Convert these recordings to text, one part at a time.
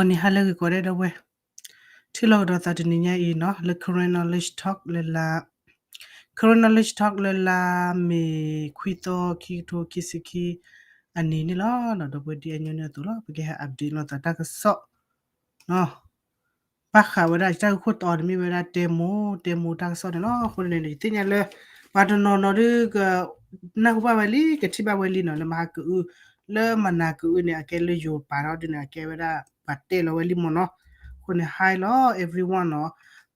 ဂီၤနံၤဟါလၢအဂ့ၤကိးဂၤဒဲး ဒီပုၢ်ဝဲၢ်, ထံၣ်လိာ်ကဒီးသးတနံၤညါအံၤနီၤ လၢ Karen Knowledge Talk လၢလါ Karen Knowledge Talk လၢလါမ့ၤခွံသီ ခံကထိခံဆံခံအနံၤန့ၣ်လီၤ. ဒီပုၢ်ဝဲၢ် ဒ်အညီနုၢ်အသိးလီၤ ပကဟဲ update လိာ်သးတၢ်ကစီၣ် ဘၣ်ဃးဝဲဒၣ်တၢ်ဂ့ၢ်ခိၣ်တီန့ၣ်မ့ၢ်ဝဲဒၣ် တဲမိၢ် တဲမိၢ်တၢ်ကစီၣ်န့ၣ်လီၤ. အဃိန့ၣ် ယသ့ၣ်ညါလၢ ပှၤတနီၤနီၤဒုးက နၢ်ဟူဘၣ်ဝဲလံ ကထံၣ်ဘၣ်ဝဲလံနီၤ လၢမဟါကအု လၢမနၤကအုန့ၣ် အကဲလၢယိၤပာ်ထီၣ်ဒုးန့ၣ် အကဲဝဲဒၣ်ပှၤတဲလီၤဝဲလံမ့ၢ်နီၤ. အဃိန့ၣ် hi လီၤ everyone နီၤ.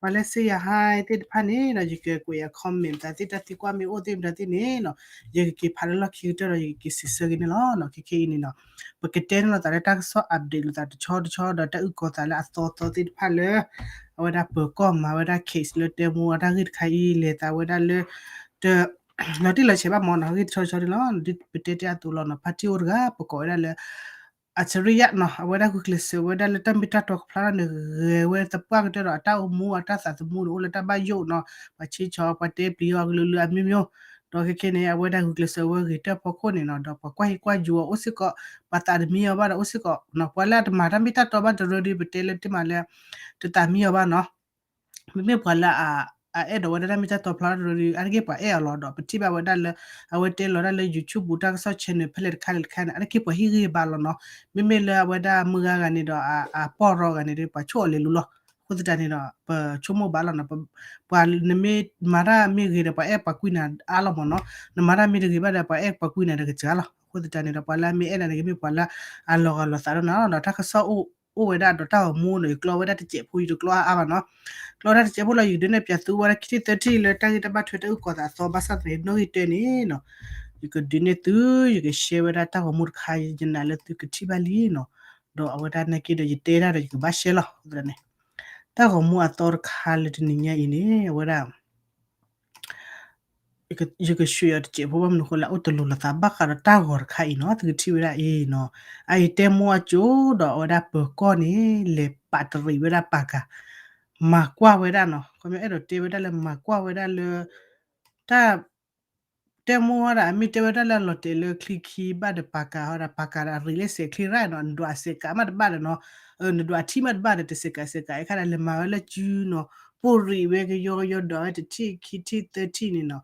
ပှၤလၢ say hi သ့ၣ်တဖၣ်န့ၣ်ဒီး ယကကွဲးယၤ comment သးသ့ၣ် တၢ်သံကွၢ်မ့ၢ်အိၣ်သ့ၣ်မတၤသ့ၣ်န့ၣ်နီၤ ယကက့ၤဖးလၢလီၢ်ခံကတၢၢ်ဒီး ယကက့ၤစံးဆၢက့ၤန့ၣ်လီၤ. ခဲခဲအံၤန့ၣ်နီၤ ပကတဲန့ၣ်လိာ်သးလၢတၢ်ကစီၣ် update လိာ်သးတဆီတဆီဒီး တၢ်အုၣ်ကီၤသးလၢအသီသီသ့ၣ်တဖၣ်လၢ အဝဲဒၣ်ပၢၤကီၢ်မၤဝဲဒၣ် case လၢတဲမိၢ်အတၢ်ဂ့ၢ်တခါအံၤ လဲၤသးဝဲဒၣ်လၢ တ လီၤတံၢ်လီၤဆဲးဘၣ်မ့ၢ်နီၤ ဂ့ၢ်တဆီတဆီန့ၣ်လီၤ. ဒ်ပတဲတ့ၢ်အသိးလီၤနီၤ ဖါတံၢ်အိၣ်တဂၤ ပကိးဝဲဒၣ်လၢ အၡရံယၣ်နီၤ အဝဲဒၣ်ဂုာ်ကျဲးစၢးဝဲဒၣ်လၢတၢ်မ့ၢ်တၢ်တီတဖျါန့ၣ် ဂဲၤဝဲသပှၢ်ကတၢၢ်ဒီး အတၢ်အိၣ်မူအတၢ်သးသမူန့ၣ် အိၣ်လၢတၢ်ဘၣ်ယိၣ်နီၤ ပှၤဆ့ဆီ ပှၤတဲပျံၤအီၤကလုာ်လုာ်အမျိုးမျိုး ဒီးခဲခဲန့ၣ် အဝဲဒၣ်ဂုာ်ကျဲးစၢးဝဲဂ့ၤတၢၢ်ဖီခိၣ်န့ၣ်နီၤ ဒီးပှၤကွၢ်ဟံးကွၢ်ယွၤအီၤအိၣ်စ့ၢ်ကီး ပှၤသးတမံအီၤဘၣ်ဒီးအိၣ်စ့ၢ်ကီးနီၤ ပှၤလၢအတမၤတၢ်မ့ၢ်တၢ်တီဘၣ်တရၢဒုး ပတဲလၢတမၤလၢ တသးမံအီၤဘၣ်နီၤ မ့မ့ၢ်ပှၤလၢ အအဲၣ်ဒိးဝဲဒၣ်တၢ်မ့ၢ်တၢ်တီဖျါတရၢဒုး အါတက့ၢ်ပှၤအဲၣ်အီၤလီၤ ဒီးပထံၣ်ဘၣ်ဝဲဒၣ်လၢ အဝဲတဲလီၤဒၣ်လၢ YouTube ပူၤတၢ်ကစီၣ် channel ဖဲလဲၣ်တခါလဲၣ်တခါန့ၣ် အါတက့ၢ်ပှၤဟ့ၣ်ဂံၢ်ဘါလီၤနီၤ မ့မ့ၢ်လၢအဝဲဒၣ်မုၢ်ဂၤဂၤန့ၣ်ဒီး အပီၢ်ရီဂၤန့ၣ်ဒီး ပှၤဆိၣ်အီၤလဲၤလူလီၤ အဃိသတးန့ၣ်ဒီး ပဆိကမိၣ်ဘၣ်လီၤနီၤ ပှၤနမ့ၢ်မၤတၢ်မ့ၢ်ဂ့ၤဒီး ပှၤအဲၣ်ပှၤကွံနၤအါလီၤမ့ၢ်နီၤ နမၤတၢ်မ့ၢ်တဂ့ၤဘၣ်ဒီး ပှၤအဲၣ်ပှၤကွံနၤဒီးကစှၤလီၤ အဃိသတးန့ၣ်ဒီး ပှၤလၢအမ့ၢ်အဲၣ်နၤန့ၣ် ကမ့ၢ်ပှၤလၢအလီၤဂာ်လီၤသးဒီးနၤလီၤ ဒီးတၢ်ကစီၣ်အိၣ် အိၣ်ဝဲဒၣ်ဒီးတၢ်ဂီၤမူနီၤ ယကျီဝဲဒၣ်တစဲးဖိ ယတကျီအါအါဘၣ်နီၤ ကျီဝဲဒၣ်တစဲးဖိလီၤ ယကဒုးနဲၣ်ပၠးသုဝဲဒၣ်ခံထံၣ်သၢထံၣ်လၢတၢ်ဂ့ၢ်တၢ်ဘၣ်ထွဲတၢ်အုၣ်ကီၤသးအသီ ဘၣ်ဆၣ်သနာ်က့နီၣ်ဂံၢ်တၢန့ၣ်နီၤ ယကဒုးနဲၣ်သု ယက share ဝဲဒၣ်တၢ်ဂီၤမူတခါ ယနာ်လၢသုကထံၣ်ဘၣ်လံနီၤ ဒီးအဝဲဒၣ်နာ်က့ဒီး ယတဲဒၣ်ဒီးယကဘၣ် share လီၤ အဃိသတးန့ၣ် တၢ်ဂီၤမူအသီတခါလၢတနံၤညါအံၤန့ၣ် အဝဲဒၣ် ယက share အီၤတစဲးဖိ ဘၣ်မနုၤအဃိလဲၣ် အိၣ်တလိၤလိာ်သးဘၣ်ဃးဒီးတၢ်ဂီၤတခါအံၤနီၤ သုကထံၣ်ဝဲဒၣ်အံၤနီၤ အအံၤတဲမိၢ်အကၠိဒီးအဝဲဒၣ်ပၢၤကီၢ်န့ၣ် လဲၤပာ်တရံးဝဲဒၣ်ပာ်ကၤ မၤကွၢ်ဝဲဒၣ်နီၤ ခီပညီအဲၣ်ဒိးတဲဝဲဒၣ်လၢမၤကွၢ်ဝဲဒၣ်လၢ တၢ် တဲမိၢ်ဝဲဒၣ် အမ့ၢ်တဲဝဲဒၣ်လၢအလီၤတဲာ်လၢချံခံဘၣ်ဒီးပာ်ကၤဝဲဒၣ် ပာ်ကၤဒီးအရံးလၢစဲးချံရၣ်နီၤ နဒွးအစဲးကးမးတဘၣ်ဒီးနီၤ နဒွးအထံမးတဘၣ်ဒီး တစဲးကးစဲးကးအခါဒီး လဲၤမၤဝဲလၢစုနီၤ ပိၢ်ရံးဝဲကယီကယီဒီးဝဲတထံၣ်ခံထံၣ်သၢထံၣ်န့ၣ်နီၤ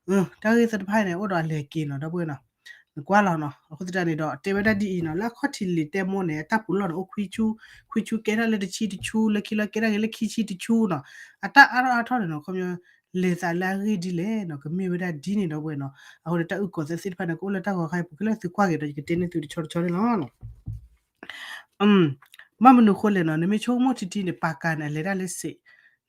တၢ်ဂ့ၢ်သ့ၣ်တဖၣ်န့ၣ် အိၣ်ဒီးအလဲၤက့ၤနီၤ ဒီပုၢ်ဝဲၢ်နီၤ နကွၢ်လီၤနီၤ အဃိသတးန့ၣ်ဒီး တဲဝဲဒၣ်ဒ်အံၤနီၤ လၢအခီၣ်ထံးလံာ်တဲမိၢ်န့ၣ် အတၢ်ပူၤလီၢ်န့ၣ် အိၣ်ခွံဆူ ခွံဆူကဲထီၣ်လၢတဆံတဆူ လၢခံလီၤကဲထီၣ်က့ၤလၢခံဆံတဆူနီၤ အတၢ်အါထီၣ်အါထီၣ်န့ၣ်နီၤ ခီပညီ လဲၤသးလၢအဂ့ၢ်ဒ်လဲၣ်နီၤ ကမ့ၢ်ဝဲဒၣ်ဒ်န့ၣ် ဒီပုၢ်ဝဲၢ်နီၤ အဃိဒီးတၢ်အုၣ်ကီၤသ့ၣ်တဖၣ်န့ၣ် ကအိၣ်လၢတၢ်ဂီၤခါအံၤ ပူၤကလၢသုကွၢ်က့ၤဒီး ယကတဲန့ၢ်သုတဆီတဆီန့ၣ်လီၤ ဘၣ်မနုၤအဃိလဲၣ်နီၤ နမ့ၢ်ဆိကမိၣ်ထံထံန့ၣ် ပာ်ကၤန့ၣ် အလဲၤဒၣ်လၢစဲး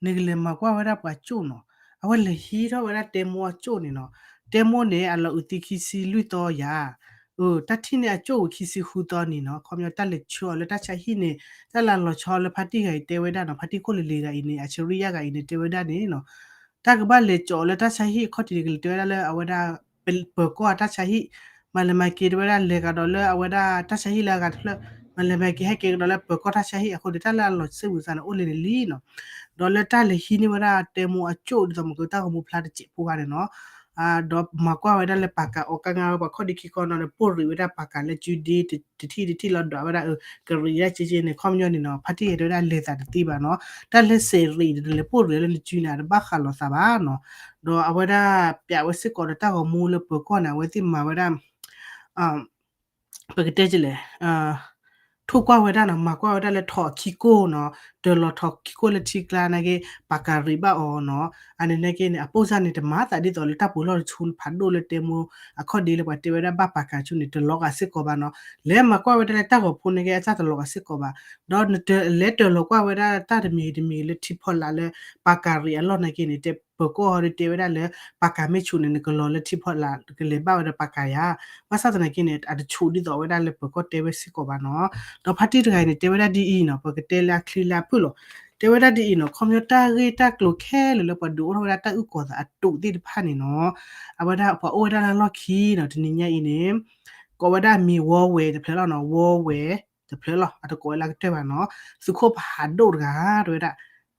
နကလဲၤမၤကွၢ်ဝဲဒၣ်ပှၤကၠိနီၤ အဝဲလဲၤဟံးထီၣ်ဝဲဒၣ်တဲမိၢ်အကၠိန့ၣ်နီၤ တဲမိၢ်န့ၣ် အလီၤအုးသံခံဆံလွံၢ်သီယၤ တၢ်ထံၣ်န့ၢ်အကၠိဝံၤခံဆံဃုသီန့ၣ်နီၤ ခီပညီတၢ်လဲၤဆှၢအီၤလၢတၢ်ဆါဟံၣ်န့ၣ် တၢ်လၢအလီၤဆီလၢဖါတံၢ်ဂၤအံၤတဲဝဲဒၣ်နီၤ ဖါတံၢ်ခိၣ်လံၤလံၤဂၤအံၤန့ၣ် အၡရံယၣ်ဂၤအံၤန့ၣ် တဲဝဲဒၣ်န့ၣ်နီၤ တၢ်ကဘၣ်လဲၤကၠီၤအီၤလၢတၢ်ဆါဟံၣ်အခီၣ်ထံးန့ၣ် ကလဲၤတဲဝဲဒၣ်လၢအဝဲဒၣ် ပၢၤကီၢ်အတၢ်ဆါဟံၣ် မၤလဲၤမၤက့ၤတဲဝဲဒၣ်လဲၤကဒီးလၢအဝဲဒၣ်တၢ်ဆါဟံၣ်လၢအဂၤတဖျၢၣ် မၤလဲၤမၤက့ၤဟဲက့ၤကဒီးလၢပၢၤကီၢ်တၢ်ဆါဟံၣ်အဃိန့ၣ် တၢ်လၢအလီၤစ့ၢ်မုာ်သးန့ၣ် အိၣ်လၢန့ၣ်လံနီၤ ဒီးလၢတၢ်လဲၤဟံးန့ၢ်ဝဲဒၣ်တဲမိၢ်အကၠိဒ်သိးမ့ၢ်ကတၢ်ဂီၤမူဖျါတစဲးဖိဂၤန့ၣ်နီၤ ဒီးမၤကွၢ်ဝဲဒၣ်လၢပာ်ကၤအီၤကါငါဝဲပှၤခီၣ်ဒံခံခီနီၤ ဒီးပိၢ်ရံးဝဲဒၣ်ပာ်ကၤလၢစုဒ့ တထံၣ်တထံၣ်လီၤဒွးဝဲဒၣ် ကရံးဒၣ်က့က့န့ၣ် ခီပညီန့ၣ်နီၤ ဖါတံၢ်ဂၤတဲဝဲဒၣ်လဲၤသးတသ့ဘၣ်နီၤ တၢ်လၢစဲးရံးဒီးလဲၤပိၢ်ရံးလၢနစုန့ၣ် အတဘၣ်ဃးလိာ်သးဘၣ်နီၤ ဒီးအဝဲဒၣ်ပျးဝဲစ့ၢ်ကီးဒီးတၢ်ဂီၤမူလၢပၢၤကီၢ်န့ၣ် အဝဲသ့ၣ်မၤဝဲဒၣ် ပကတဲကလဲၣ် ထိၣ်ကွၢ်ဝဲဒၣ်နီၤ မၤကွၢ်ဝဲဒၣ်လၢထိးအခံကိၢ်နီၤ တၢၤလီၤထိးခံကိၢ်လၢထံကျါနာ်က့ ပာ်ကၤရံးဘၣ်အီၤနီၤ အန့ၣ်နာ်က့န့ၣ် အပိၢ်စၢ်န့ၣ် တမၤသးဒ်သိးလၢတၢ်ပူၤလီၢ်တဆူဖးဒိၣ်လၢတဲမိၢ် အခီၣ်ဒ့လၢပှၤတဲဝဲဒၣ်ဘၣ်ပာ်ကၤဆူန့ၣ် တလီၤဂာ်စ့ၢ်ကီးဘၣ်နီၤ လဲၤမၤကွၢ်ဝဲဒၣ်လၢတၢ်ဂီၤဖိနာ်က့ အတၢ်တလီၤဂာ်စ့ၢ်ကီးဘၣ် ဒီးနတလဲၤတၢၤလီၤကွၢ်ဝဲဒၣ်တၢ်တမံၤတမံၤလၢထံဖီလာ်လၢ ပာ်ကၤရံးအလီၢ်နာ်က့န့ၣ် ပၢၤကီၢ်အီၤဒီးတဲဝဲဒၣ်လၢ ပာ်ကၤမ့ၢ်ဆူးန့ၣ် နကလီၤလၢထံဖီလာ် ကလဲၤဘၣ်ဝဲဒီးပာ်ကၤယၤ ဘၣ်ဆၣ်သနာ်က့န့ၣ် အတဆူးဒ်သိးဝဲဒၣ်လၢပၢၤကီၢ်တဲဝဲစ့ၢ်ကီးဘၣ်နီၤ ဒီးဖါတံၢ်တဂၤအံၤန့ၣ် တဲဝဲဒၣ်ဒ်အံၤနီၤ ပကတဲလၢအချံလၢအဖုၣ်လီၤ တဲဝဲဒၣ်ဒ်အံၤနီၤ ခီပညီတၢ်ဂ့ၢ်တၢ်ကျိၤခဲလၢာ်လၢပှၤဒုးအိၣ်ထီၣ်ဝဲဒၣ်တၢ်အုၣ်ကီၤသးအတုးသ့ၣ်တဖၣ်န့ၣ်နီၤ အဝဲဒၣ်ပှၤအိၣ်ဝဲဒၣ်လၢလီၢ်ခံနီၤ တနံၤညါအံၤန့ၣ် ကိးဝဲဒၣ်အမံၤဝီဝဲတဖျၢၣ်လီၤနီၤ ဝီဝဲတဖျၢၣ်လီၤ အတကိးဝဲလၢကတၢၢ်ဘၣ်နီၤ သုးခိၣ်ဖးဒိၣ်တဂၤ တဲဝဲဒၣ်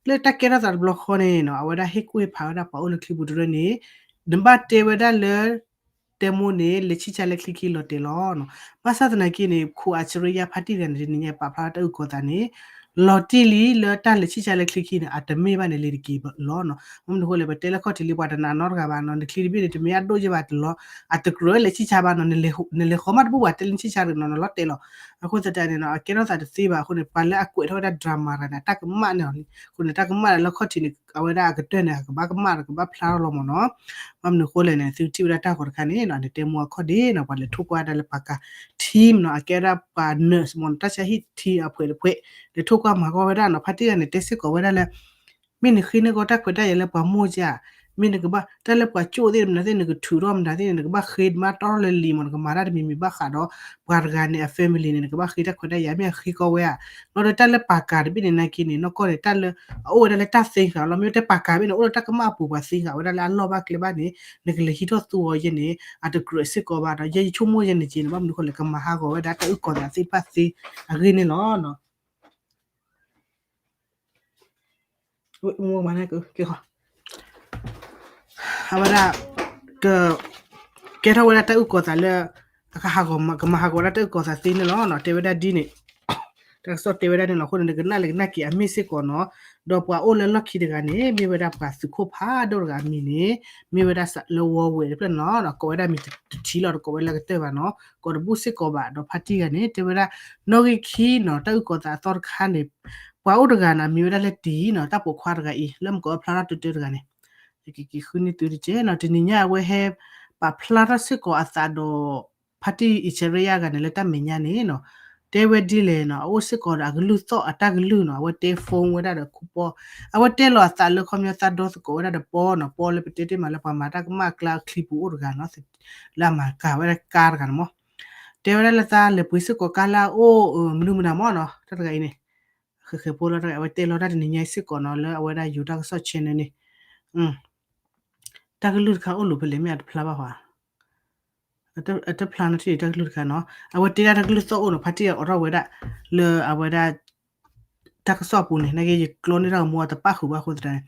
လၢတၢ်ကဲထီၣ်သးတဘျီဃီန့ၣ်နီၤ အဝဲဒၣ်ဟ့ၣ်ကူၣ်ဟ့ၣ်ဖးဝဲဒၣ်ပှၤအိၣ်လၢချံပူၤတရၢန့ၣ် နဘၣ်တဲဝဲဒၣ်လၢ တဲမိၢ်န့ၣ် လဲၤဆံၣ်ဆါလၢချံခံလီၤတဲာ်လီၤနီၤ. ဘၣ်ဆၣ်သနာ်က့န့ၣ် ခိၣ်အၡရံယါဖါတံၢ်တဂၤန့ၣ် တနံၤညါပာ်ဖျါတၢ်အုၣ်ကီၤသးန့ၣ် လီၤတံၢ်လံလၢတၢ်လဲၤဆံၣ်ဆါလၢချံခံန့ၣ် အတမ့ၢ်ဘၣ်န့ၣ် လံၤတက့ၤလီၤနီၤ. မနုၤအဃိလဲၣ် ပတဲလၢခီၣ်ထံးလံ ပှၤတနာ်နီတဂၤဘၣ်နီၤ, နချံတဘ့ၣ်န့ၣ် တမ့ၢ်အဒိၣ်ယဲဘၣ်တလီၤ, အတကြၢးလဲၤဆံၣ်ဆါဘၣ်နီၤ, နလဲၤဃီမးတဘူၣ်ဘၣ် တဲလၢဆံၣ်ဆါတနီၤ နလီၤတဲာ်လီၤ. အဃိသတးန့ၣ်နီၤ အကဲထီၣ်သးတသ့ဘၣ်အဃိန့ၣ် ပှၤလၢအကွဲးထီၣ်ဝဲဒၣ် drama တဂၤန့ၣ် အတၢ်ကမၣ်န့ၣ်လီၤ. အဃိန့ၣ် တၢ်ကမၣ်လၢခီၣ်ထံးန့ၣ် အဝဲဒၣ်အကတၢၢ်န့ၣ် အကဘၣ်ကမၣ်ဒီးကဘၣ်ဖျါထီၣ်လီၤမ့ၢ်နီၤ. ဘၣ်မနုၤအဃိလဲၣ်န့ၣ် သုထံၣ်ဝဲဒၣ်တၢ်ဂီၤတခါန့ၣ်နီၤ နတဲမိၢ်အခီၣ်ဒ့နီၤ ပှၤလဲၤထိၣ်ကွၢ်ဒၣ်လၢပှၤကၤ team နီၤ အကဲဝဲဒၣ်ပှၤ nurse မ့ၢ်နီၤ တၢ်ဆါဟံၣ် team အဖှဲးတဖှဲး လဲၤထိၣ်ကွၢ်မၤကွၢ်ဝဲဒၣ်နီၤ ဖါတံၢ်တဂၤန့ၣ် တဲစ့ၢ်ကီးဝဲဒၣ်လၢ မ့ၢ်နဃ့န့ၢ်ကီၢ်တၢ်ခွဲးတၢ်ယာ်လၢပှၤမိၢ်ကၢ်, မ့ၢ်နကဘၣ် တၢ်လၢပှၤကၠိၣ်သ့ၣ်မတၤသ့ၣ် နကထုးထီၣ်မတၤသ့ၣ်န့ၣ် နကဘၣ်ဃ့မၤတီၢ်ထီၣ်လၢလံာ်မ့ၢ် နကမၤတၢ်တမံၤမံၤဘၣ်ဃးဒီး ပှၤတဂၤန့ၣ် အ family န့ၣ် နကဘၣ်ဃ့တၢ်ခွဲးတၢ်ယာ် မ့ၢ်အဃ့ကီၢ်ဝဲဧါ. လီၤဒီးတၢ်လၢပှၤကၤတဘ့ၣ်န့ၣ် နာ်က့န့ၣ် နီၢ်ကီၢ်န့ၣ် တၢ်လၢ အအိၣ်ဝဲဒၣ်လၢတၢ်သ့ဃာ်လီၤ မ့ၢ်တဲပှၤကၤဘ့ၣ်န့ၣ် အိၣ်လၢတၢ်ကမၣ်အပူၤ ပှၤသ့ဃာ်ဝဲဒၣ်လၢအလီၢ်ဘၣ်ကျဲဘၣ်န့ၣ် နကလဲၤဟံးထီၣ်သူအီၤယဲန့ၣ် အတကြၢးစ့ၢ်ကီးဘၣ်ဒီး ယဲယဆိကမိၣ်ယဲန့ၣ်က့န့ၣ် ဘၣ်မနုၤအဃိလဲၣ် ကမၤဟးဂီၤဝဲဒၣ်တၢ်အုၣ်ကီၤသးသ့ၣ်တဖၣ်သ့အဂ့ၢ်န့ၣ်လီၤ. အဝဲဒၣ် က ကဲထီၣ်ဝဲဒၣ်တၢ်အုၣ်ကီၤသးလၢ အကဟးဂီၤ ကမၤဟးဂီၤဝဲဒၣ်တၢ်အုၣ်ကီၤသးသ့န့ၣ်လီၤ. တဲဝဲဒၣ်ဒ်န့ၣ် တၢ်ကစီၣ်တဲဝဲဒၣ်န့ၣ်လီၤ. အဃိန့ၣ် နကနၣ်လဲၣ်ကနၣ်က့ၤအမ့ၢ်စ့ၢ်ကီးနီၤ. ဒီးပှၤအိၣ်လၢလီၢ်ခံတဂၤန့ၣ် မ့ၢ်ဝဲဒၣ်ပှၤသုးခိၣ်ဖးဒိၣ်တဂၤအမံၤန့ၣ် မ့ၢ်ဝဲဒၣ်လၢဝီဝဲတဖျၢၣ်န့ၣ်လီၤ. ကိးဝဲဒၣ်မံၤတထံၣ်လီၤ တကိးဝဲလၢကတၢၢ်ဘၣ်နီၤ ကိးတဘူၣ်စ့ၢ်ကီးဘၣ် ဒီးဖါတံၢ်တဂၤန့ၣ် တဲဝဲဒၣ် နီၣ်ဂံၢ်ခံနီၤ တၢ်အုၣ်ကီၤသးအသီတခါန့ၣ် ပှၤအိၣ်တဂၤန့ၣ် မံၤဝဲဒၣ်လၢတံၤနီၤ တၢ်ပိာ်ခွါတဂၤအံၤ လၢမကအိၣ်ဖျါထီၣ်တၢတၢတဂၤန့ၣ် ယကက့ၤဃုန့ၢ်သုတက့ၢ်နီၤ. တနံၤညါအဝဲဟဲ ပာ်ဖျါထီၣ်စ့ၢ်ကီးအသးဒီး ဖါတံၢ်အံၣ်စရ့ယါဂၤန့ၣ် လၢတၢ်မဲာ်ညါန့ၣ်နီၤ တဲဝဲဒ်လဲၣ်နီၤ အအိၣ်စ့ၢ်ကီးဒီးအကလုၢ်သီၣ်အတၢ်ကလုၢ်နီၤ အဝဲတဲ phone ဝဲဒၣ်ဒီးခူပီ အဝဲတဲလီၤအသးလၢခီပညီသးဒီသကိးဝဲဒၣ်ဒီးပီနီၤ ပီလၢပတဲတ့ၢ်မးလၢပှၤမၤတၢ်ကမၣ်အကျါအချံပူၤအိၣ်တဂၤနီၤ လၢအမၤကၤဝဲဒၣ်ကါတဂၤန့ၣ်မး တဲဝဲဒၣ်လၢသးလဲၤပှ့ၤစ့ၢ်ကီးကါလၢအအိၣ် မနုၤမနုၤမးနီၤ တၢ်တဂၤအံၤန့ၣ် ဃဲၤဃဲၤဖိလီၤ တၢ်အဝဲတဲလီၤတၢ်တနံၤညါအံၤစ့ၢ်ကီးနီၤ လၢအဝဲဒၣ်ယိၤတၢ်ကစီၣ် channel န့ၣ် တၢ်ကလုၢ်တခါအိၣ်လိာ်ဖဲလဲၣ် မ့ၢ်အတဖျါဘၣ်ပှၤ အတဖျါနီတထံၣ်တၢ်ကလုၢ်တခါနီၤ အဝဲတဲဒၣ်တၢ်ကလုၢ်သီၣ်အိၣ်နီၤ ဖါတံၢ်အအိးထီၣ်ဝဲဒၣ် လၢအဝဲဒၣ် တၢ်ကစီၣ်အပူၤန့ၣ် နာ်က့ယကျိန့ၢ်တၢ်ကမူအတပၣ်ဃုာ်ဘၣ်အဃိသတးန့ၣ်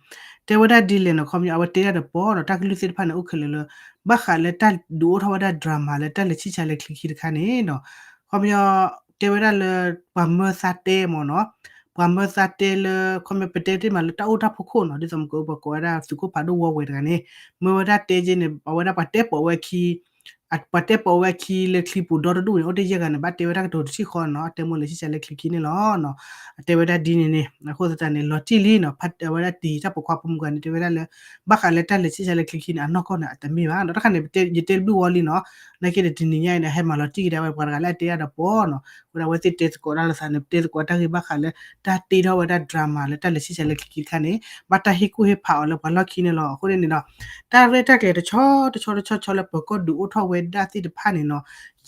တဲဝဲဒၣ်ဒ်လဲၣ်နီၤ ခီပညီ အဝဲတဲဒၣ်ဒီးပီနီၤ တၢ်ကလုၢ်သ့ၣ်တဖၣ်န့ၣ် အိၣ်ခဲလၢာ်လၢ ဘၣ်ဃးလၢတၢ်ဒုးအိၣ်ထီၣ်ဝဲဒၣ် drama လၢတၢ်လဲၤဆံၣ်ဆါလၢချံခံတခါန့ၣ်နီၤ ခီပညီ တဲဝဲဒၣ်လၢ ပှၤမၢသးတဲမ့ၢ်နီၤ ပှၤမၢသးတဲလၢ ခီပညီပတဲတ့ၢ်မးလၢတၢ်အိၣ်တၢ်ဖီခိၣ်နီၤ ဒ်သိးမ့ၢ်ကပှၤကိးဝဲဒၣ်သုးခိၣ်ဖးဒိၣ်ဝီဝဲတဂၤန့ၣ် မၢဝဲဒၣ်တဲက့န့ၣ် အဝဲဒၣ်ပှၤတဲပိာ်ဝဲခံ ပှၤတဲပိာ်ဝဲခံလၢချံပူၤဒီတဒူၣ်န့ၣ် အိၣ်တ့ၢ်ယဲၢ်ဂၤန့ၣ် ဘၣ်တဲဝဲတၢ်ကတိၤတထံၣ်ဃီနီၤ တဲမိၢ်လဲၤဆံၣ်ဆါလၢချံခံန့ၣ်လီၤ. တဲဝဲဒၣ်ဒ်န့ၣ်န့ၣ် အဃိသတးန့ၣ် လီၤတံၢ်လံနီၤ အဝဲဒၣ်တံၤတၢ်ပိာ်ခွါဖိမုၣ်ဂၤန့ၣ် တဲဝဲဒၣ်လၢ ဘၣ်ဃးလၢတၢ်လဲၤဆံၣ်ဆါလၢချံခံန့ၣ် အနီၢ်ကီၢ်န့ၣ် အတမ့ၢ်ဘၣ်နီၤ တခါန့ၣ် ယတဲတဘျုးဝီလံနီၤ နာ်က့ဒီးတနံၤညါအံၤန့ၣ် ဟဲမၤလီၤတံၢ်ကဒါဝဲပှၤတဂၤလၢအတဲဒၣ်ဒီးပီနီၤ အဃိဒၣ်ဝဲသ့ၣ်တဲသကိးတၢ်လၢသးန့ၣ် တဲသကိးတၢ်ဂ့ၢ်ဘၣ်ဃးလၢ တၢ်တ့ထီၣ်ဝဲဒၣ် drama လၢတၢ်လဲၤဆံၣ်ဆါလၢချံခံတခါန့ၣ် ဘၣ်တၢ်ဟ့ၣ်ကူၣ်ဟ့ၣ်ဖးအီၤလၢပှၤလီၢ်ခံန့ၣ်လီၤ. အဃိန့ၣ်န့ၣ်ဒီး တၢ်ရဲၣ်တၢ်ကျဲၤတဆီတဆီတဆီဆီလၢပၢၤကီၢ်ဒုးအိၣ်ထီၣ်ဝဲဒၣ်သ့ၣ်တဖၣ်န့ၣ်နီၤ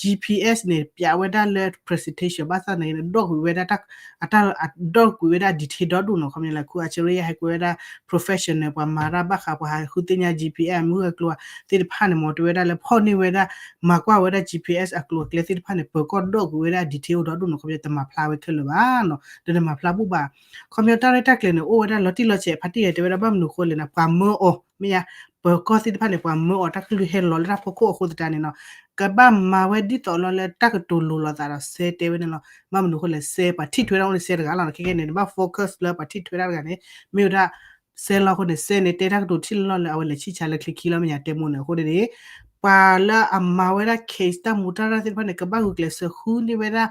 GPS န့ၣ် ပျးဝဲဒၣ်လၢ presentation ဘၣ်ဆၣ်သနာ်က့န့ၣ် ဒီၣ်ကွံာ်ဝဲဒၣ်တၢ် အတၢ် အဒီၣ်ကွံာ်ဝဲဒၣ် detail ဒီဒူၣ်နီၤ ခီပညီလၢ ခူအၡရ့ယါ ဟဲကွံာ်ဝဲဒၣ် professional ပှၤမၤတၢ်ဘၣ်ဃးပှၤဟးဃုသ့ၣ်ညါ GPS မုၢ်အကျိၤသ့ၣ်တဖၣ်န့ၣ်မ့ၢ် တဲဝဲဒၣ်လၢ ဖီၣ်န့ၢ်ဝဲဒၣ် မၤကွၢ်ဝဲဒၣ် GPS အကျိၤအကျဲသ့ၣ်တဖၣ်န့ၣ် ပၢၤကီၢ်ဒီၣ်ကွံာ်ဝဲဒၣ် detail ဒီဒူၣ်နီၤ ခီပညီတမၤဖျါဝဲခဲလၢာ်ဘၣ်နီၤ ဒီးနမၤဖျါဘူၣ်ဘၣ် ခီပညီတၢ်ရဲၣ်တၢ်ကျဲၤန့ၣ် အိၣ်ဝဲဒၣ်လီၤတံၢ်လီၤဆဲး ဖါတံၢ်ယဲၢ်တဲဝဲဒၣ် ဘၣ်မနုၤအဃိလဲၣ်န့ၣ် ပှၤမၢအီၤ မ့ၢ်ယါ ပၢၤကီၢ်သ့ၣ်တဖၣ်န့ၣ် ပှၤမၢအီၤတၢ်ကလုၢ်ဟဲလီၤလၢတၢ်ဖီခိၣ်အဃိသတးန့ၣ်နီၤ ကဘၣ်မၤဝဲဒ်သိးလီၤလၢတၢ်ကတိၤလိၤလိာ်သးဒီးစဲတဲဝဲန့ၣ်လီၤ. ဘၣ်မနုၤအဃိလဲၣ် စဲပှၤထံၣ်ထွဲဒၣ်အိၣ်န့ၣ် စဲတဂၤလီၤ ခဲကဲန့ၣ် နဘၣ် focus လၢပှၤထံၣ်ထွဲဒၣ်တဂၤန့ၣ် မ့ၢ်ဝဲဒၣ် စဲလီၤအဃိန့ၣ် စဲန့ၣ် တဲတၢ်ကတိၤထံၣ်လီၤလၢအဝဲလဲၤဆံၣ်ဆါလၢချံခံလီၤ မ့ၢ်ယါတဲမိၢ်န့ၣ် အဃိန့ၣ်န့ၣ် ပှၤလၢအမၤဝဲဒၣ် case တၢ်မူတၢ်ရၢ်သ့ၣ်တဖၣ်န့ၣ် ကဘၣ်ဂုာ်ကျဲးစၢးဃုန့ၢ်ဝဲဒၣ်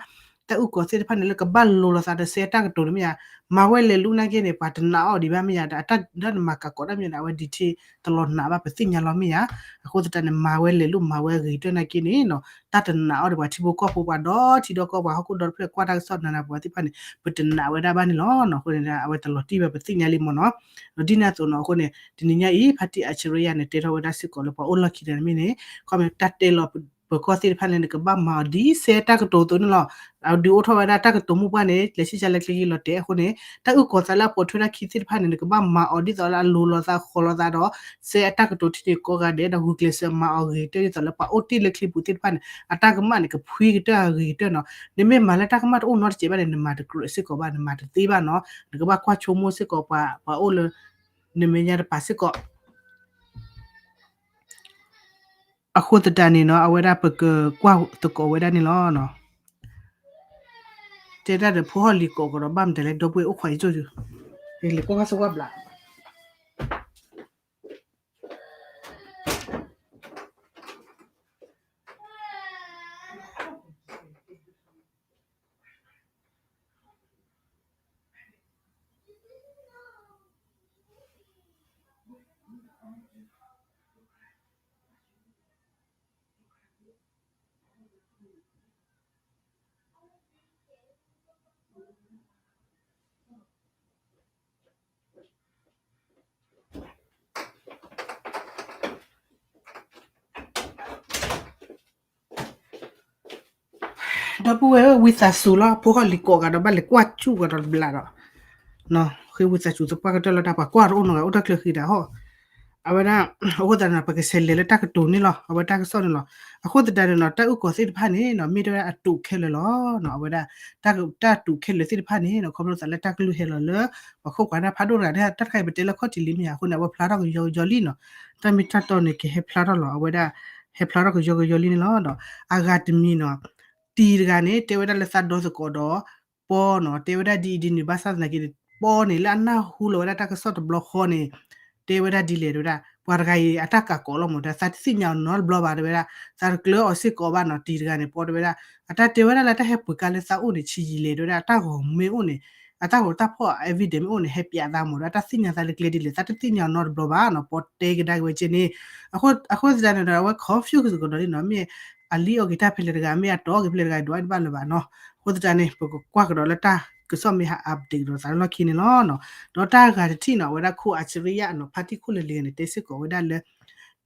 တၢ်အုၣ်ကီၤသ့ၣ်တဖၣ်န့ၣ် လၢကဘၣ်လိၤလိာ်သးဒီးစဲတၢ်ကတိၤန့ၣ် မ့ၢ်ယါ မၤဝဲလဲၤလူၤနာ်က့န့ၣ် ပှၤတနာ်အီၤဒံးဘၣ် မ့ၢ်ယါ တၢ်ဒီးနမၤကးကိးတၢ်မ့ၢ်ယါန့ၣ် အဝဲ detail တလီၤနာ်ဘၣ် ပသ့ၣ်ညါလီၤ မ့ၢ်ယါ အဃိသတးန့ၣ် မၤဝဲလဲၤလူၤ မၤဝဲအဂ့ၤကတၢၢ်နာ်က့န့ၣ်နီၤ တၢ်တနာ်အီၤဒီးပှၤထံဖိကီၢ်ဖိ ပှၤဒီထံဒီကီၢ် ပှၤဟီၣ်ခိၣ်ဒီတဖျၢၣ်ကွၢ်တၢ်ကစီၣ်နၤနၤ ပှၤသ့ၣ်တဖၣ်န့ၣ် ပတနာ်ဝဲဒၣ်ဘၣ်န့ၣ်လီၤ. အဃိန့ၣ် အဝဲတလီၤတံၢ်ဘၣ် ပသ့ၣ်ညါလံမ့ၢ်နီၤ ဒီးဒ်န့ၣ်အသိးနီၤ အဃိန့ၣ် တနံၤညါအံၤ ဖါတံၢ်အၡရ့ယါန့ၣ် တဲထီၣ်ဝဲဒၣ်စ့ၢ်ကီးလၢပှၤအိၣ်လီၢ်ခံတဂၤန့ၣ်မ့ၢ်န့ၣ် ခီမ့ၢ်တၢ်တဲလီၤ ပၢၤကီၢ်သ့ၣ်တဖၣ်န့ၣ် နကဘၣ်မၤအီၤဒ်စဲတၢ်ကတိၤအသိးန့ၣ်လီၤ. အဒုးအိၣ်ထီၣ်ဝဲဒၣ်တၢ်ကတိၤမိၢ်ပှၢ်န့ၣ် လဲၤဆံၣ်ဆါလၢချံခံလီၤတဲာ်အဃိန့ၣ် တၢ်အုၣ်ကီၤသးလၢအပိာ်ထွဲတၢ်ခံသ့ၣ်တဖၣ်န့ၣ် နကဘၣ်မၤအီၤဒ်သိးလၢအလိၤလိာ်သးဃီၤလိာ်သးဒီး စဲအတၢ်ကတိၤထံန့ၣ်ကိးဂၤဒဲး ဒီးဂုာ်ကျဲးစၢးမၤအီၤဂ့ၤကတၢၢ်ဒ်သိးလၢပှၤအိၣ်တ့ၢ်လၢချံပူၤသ့ၣ်တဖၣ်န့ၣ် အတၢ်ကမၣ်န့ၣ် ကဖှံကတၢၢ်အဂ့ၤကတၢၢ်နီၤ. နမ့ၢ်မၤလၢတၢ်ကမၣ်တအိၣ်နီတစဲးဘၣ်န့ၣ် နမၤတကြၢးစ့ၢ်ကီးဘၣ် နမၤတသ့ဘၣ်နီၤ. နကဘၣ်ကွၢ်ဆိကမိၣ်စ့ၢ်ကီးပှၤ ပှၤအိၣ်လၢ နမဲာ်ညါတပၤစ့ၢ်ကီး အဃိသတးန့ၣ်နီၤ အဝဲဒၣ်ပကကွၢ်သကိးဝဲဒၣ်န့ၣ်လီၤ. တဲတၢ်ဒီးဖိဟီၣ်လံၤကိးကဒီး ဘၣ်မတၤလဲၣ် ဒီပုၢ်ဝဲၢ်အိၣ်ခွါအံၤကၠိ, လံၤကိးခါစဝါဘျး ဒီပုၢ်ဝဲၢ် ဝံသးစူၤလီၤ ဖိဟီၣ်လံၤကိးဂၤဒီး ဘၣ်လဲၤကွၢ်စူၣ်ကဒီးတဘျီဒီး ဃ့ဝံသးစူၤသပှၢ်ကတၢၢ်လီၤ တၢ်ပှၤကွၢ်တအိၣ်နီတဂၤ အိၣ်တၢ်ချၢဃံဒီးဟီၣ်, အဝဲဒၣ် အဃိသတးန့ၣ် ပကဆဲးလဲၤလၢတၢ်ကတိၤန့ၣ်လီၤ အဝဲတၢ်ကစီၣ်န့ၣ်လီၤ. အဃိသတးန့ၣ်နီၤ တၢ်အုၣ်ကီၤသ့ၣ်တဖၣ်န့ၣ်နီၤ မ့ၢ်တဲဝဲဒၣ်အတုၤခဲလၢာ်လီၤ. အဝဲဒၣ် တၢ် တၢ်တုၤခဲလၢာ်သ့ၣ်တဖၣ်န့ၣ်နီၤ ခီဖျိသးလၢတၢ်ကလုၢ်ဟဲလီၤလၢ ပှၤခိၣ်ပှၤနၢ်ဖးဒိၣ်တဂၤန့ၣ် တၢ်တခါအံၤပတဲလၢခီၣ်ထံးလံမ့ၢ်ဧါ အဃိန့ၣ် အဝဲဖျါထီၣ်ကယီကယီလံနီၤ, တၢ်မ့ၢ်တၢ်တီန့ၣ် ကဟဲဖျါထီၣ်လီၤ အဝဲဒၣ် ဟဲဖျါထီၣ်ကယီကယီလံန့ၣ်လီၤ. ဒီးအဂၤတမံၤနီၤ တံၤတဂၤန့ၣ် တဲဝဲဒၣ်လၢသးဒီသကိးဒီး ပီနီၤ တဲဝဲဒၣ်ဒ်အံၤဒ်န့ၣ် ဘၣ်ဆၣ်သနာ်က့န့ၣ် ပီန့ၣ် လၢအနၢ်ဟူလီၤဝဲဒၣ်တၢ်ကစီၣ်တဘျီဃီန့ၣ် တဲဝဲဒၣ်ဒ်လဲၣ်တဲဝဲဒၣ် ပှၤတဂၤအံၤအတၢ်ကးကိးလီၤမး ဒီးသးတသ့ၣ်ညါအီၤနီတဘျီဘၣ်တဲဝဲဒၣ် သးတကျၢအီၤစ့ၢ်ကီးဘၣ်နီၤ တံၤတဂၤန့ၣ် ပီတဲဝဲဒၣ် အတၢ်တဲဝဲဒၣ်လၢတၢ်ဟဲပှ့ၤကါလၢသးအိၣ်န့ၣ် ဆံးယံာ်လဲၣ်တဲဝဲဒၣ် အတၢ်ဂီၤမ့ၢ်အိၣ်န့ၣ် အတၢ်ဂီၤတၢ်ဖီၣ် evidence မ့ၢ်အိၣ်န့ၣ် ဟဲပျးသးမး ဒီးတၢ်သ့ၣ်ညါသးလၢကျဲဒ်လဲၣ် သးတသ့ၣ်ညါအီၤနီတဘျီဘၣ်နီၤ ပီတဲကဒါက့ၤဝဲကဲန့ၣ် အဃိသတးန့ၣ်ဒီး အဝဲ confuse စ့ၢ်ကီးဒီးလံနီၤ မ့ၢ်အလံၣ်အီၣ်က့ၤတၢ်ဖဲလဲၣ်တဂၤ မ့ၢ်အတီၣ်အီၣ်က့ၤဖဲလဲၣ်တဂၤ ဒွးတဘၣ်လၢၤဘၣ်နီၤ အဃိသတးန့ၣ် ပကကွၢ်ကဒီးလၢတၢ်ကစီၣ်မ့ၢ်ဟး update ကဒီးသးလၢလီၢ်ခံန့ၣ်လီၤ. ဒီးတၢ်ဂၤတထံၣ်နီၤ အဝဲဒၣ်ခိၣ်အးစရံယါနီၤ ဖါတံၢ်ခိၣ်လၢလံၤန့ၣ် တဲစ့ၢ်ကီးဝဲဒၣ်လၢ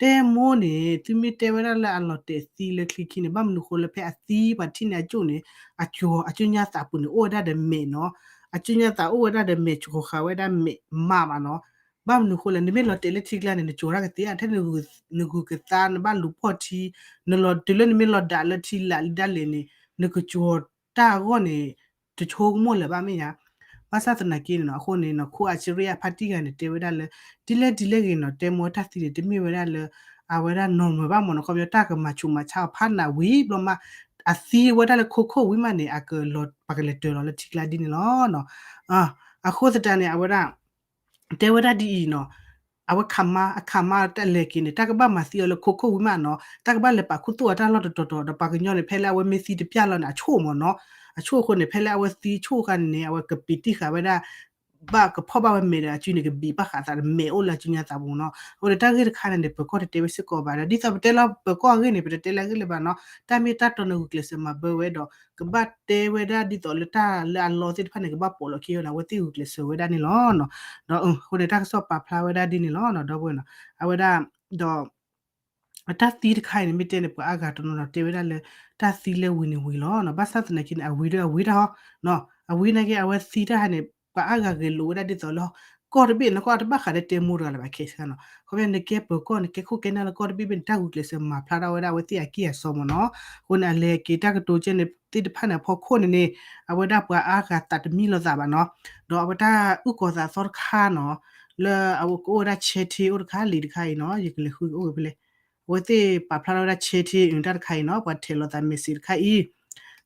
တဲမိၢ်န့ၣ် သုမ့ၢ်တဲဝဲဒၣ်လၢအလီၤတဲာ်သံလၢချံခံန့ၣ် ဘၣ်မနုၤဃိလၢဖဲအသံပှၤထံၣ်န့ၢ်အကၠိၣ်န့ၣ် အကၠိ အကၠိညါသးပူၤန့ၣ် အိၣ်ဝဲဒၣ်ဒီးမဲာ်နီၤ အကၠိညါသးအိၣ်ဝဲဒၣ်ဒီးမဲာ် ကၠိဃာ်ဝဲဒၣ်မဲာ်မးဘၣ်နီၤ ဘၣ်မနုၤဃိလဲၣ် နမ့ၢ်လီၤတဲာ်လၢထံကျါန့ၣ် နကၠိတၢ်ကသ့ဧါ ထဲနဂုၤကသါ နဘၣ်လူၤဖီၣ်ထံ နလီၤတုၤလၢနမ့ၢ်လီၤဒၣ်လၢထံလၢ်လံဒၣ်လဲာ်န့ၣ် နကၠိတၢ်အဂီၢ်န့ၣ် တဆိကမိၣ်လၢၤဘၣ်မ့ၢ်ဧါ. ဘၣ်ဆၣ်သနာ်က့န့ၣ်နီၤ အဃိန့ၣ်နီၤ ခိၣ်အးစရံယါဖါတံၢ်ဂၤန့ၣ် တဲဝဲဒၣ်လၢ ဒ်လဲၣ်ဒ်လဲၣ်ဂ့ၤနီၤ တဲမိၢ်တၢ်သံန့ၣ် တမ့ၢ်ဝဲဒၣ်လၢ အဝဲဒၣ် normal ဘၣ်မးနီၤ ခီပညီတၢ်ကမၤဆူးမၤဆါအီၤဖးနးဝံၤဘျီမး အသံဝဲဒၣ်လၢခိခိၣ်ဝံၤမးန့ၣ် အကလီၤ ပှၤကလဲၤတၢၤလီၤလၢထံကျါဒ်န့ၣ်လီၤ. အဃိသတးန့ၣ် အဝဲဒၣ် တဲဝဲဒၣ်ဒ်အံၤနီၤ အဝဲခးမါ အခးမါတၢ်လဲၤက့ၤန့ၣ် တၢ်ကဘၣ်မၤသံအီၤလၢခိခိၣ်ဝံၤမးနီၤ တၢ်ကဘၣ်လဲၤပာ်ခူသူၣ်အီၤတၢ်လီၢ်တတီၤတီၤ ဒီးပှၤကညီန့ၣ် ဖဲလၢအဝဲမ့ၢ်သံတပျၢ်လီၤန့ၣ် အဆိၣ်မးနီၤ အဆိၣ်အဃိန့ၣ် ဖဲလၢအဝဲသံဆိၣ်အခါန့ၣ် အဝဲကပံာ်တံၢ်ဃာ်ဝဲဒၣ် ဘၣ်ကဖီၣ်ဘၣ်ဝဲမဲာ်ဒီးအစုန့ၣ် ကဘံးဘၣ်ဃးသးဒီးမဲာ်အိၣ်လၢအစုညါသးပူၤနီၤ အဃိန့ၣ် တၢ်ဂ့ၢ်တခါန့ၣ်န့ၣ် ပၢၤကီၢ်တတဲဝဲစ့ၢ်ကီးဘၣ်ဒီး ဒ်သိးပတဲလီၤပၢၤကီၢ်အဂ့ၢ်န့ၣ် ပတတဲလၢအဂ့ၢ်လၢၤဘၣ်နီၤ တၢ်မ့ၢ်တၢ်တီန့ၣ်ဂုာ်ကျဲးစၢးမၤဘၢဝဲဒီး ကဘၣ်တဲဝဲဒၣ်ဒ်သိးလၢတၢ်လၢအလီသ့ၣ်တဖၣ်န့ၣ် ကဘၣ်ပိာ်လီၤခံအီၤန့ၣ် အဝဲသ့ၣ်ဂုာ်ကျဲးစၢးဝဲဒၣ်န့ၣ်လီၤ. ဒီးအဃိန့ၣ် တၢ်ကစီၣ်ပာ်ဖျါဝဲဒၣ်ဒ်န့ၣ်လီၤ ဒီပုၢ်ဝဲၢ်နီၤ အဝဲဒၣ် ဒီး အတၢ်သံတခါအံၤန့ၣ် မ့ၢ်တဲန့ၣ် ပှၤအါဂၤတနီၤနီၤ တဲဝဲဒၣ်လၢ တၢ်သံလၢဝံၤန့ၣ်ဝံၤလီၤနီၤ ဘၣ်ဆၣ်သနာ်က့န့ၣ် အဝံၤဒီးအဝံၤတၢ်ဟီ အဝံၤနာ်က့ အဝဲသံတၢ်ဟါန့ၣ် ပှၤအါဂၤဂဲၤလိာ်ဝဲဒၣ်ဒ်သိးလၢ ကီၢ်တဘ့ၣ်နီၤ ကီၢ်တဘၣ်ဃးဒီးတဲမိၢ်တဂၤလၢၤဘၣ်ခဲစခါနီၤ ခီပညီနကဲပၢၤကီၢ်န့ၣ် ကဲခိၣ်ကဲနၢ်လၢကီၢ်တဘ့ၣ်ဘ့ၣ်န့ၣ် တၢ်ဂုာ်ကျဲးစၢးမၤဖျါထီၣ်ဝဲဒၣ်အဝဲသ့ၣ်အကံၢ်အစီမးနီၤ အဃိန့ၣ် အလဲၤက့ၤတၢ်ကတိၤကဲန့ၣ် သ့ၣ်တဖၣ်န့ၣ် အဖီခိၣ်န့ၣ်န့ၣ် အဝဲဒၣ်ပှၤအါဂၤသးတမံလီၤသးဘၣ်နီၤ ဒီးအဝဲတၢ်အုၣ်ကီၤသးသီတခါနီၤ လၢအဝဲကအိၣ်ဝဲဒၣ် chatting အိၣ်တခါလံာ်တခါအံၤနီၤ ယကလဲၤဃုကအိၣ်ဂ့ၤဖဲလဲၣ် အဝဲသ့ၣ်ပာ်ဖျါထီၣ်ဝဲဒၣ် chatting တၢ်တခါအံၤနီၤ ပှၤထဲးလိာ်သး message တခါအံၤ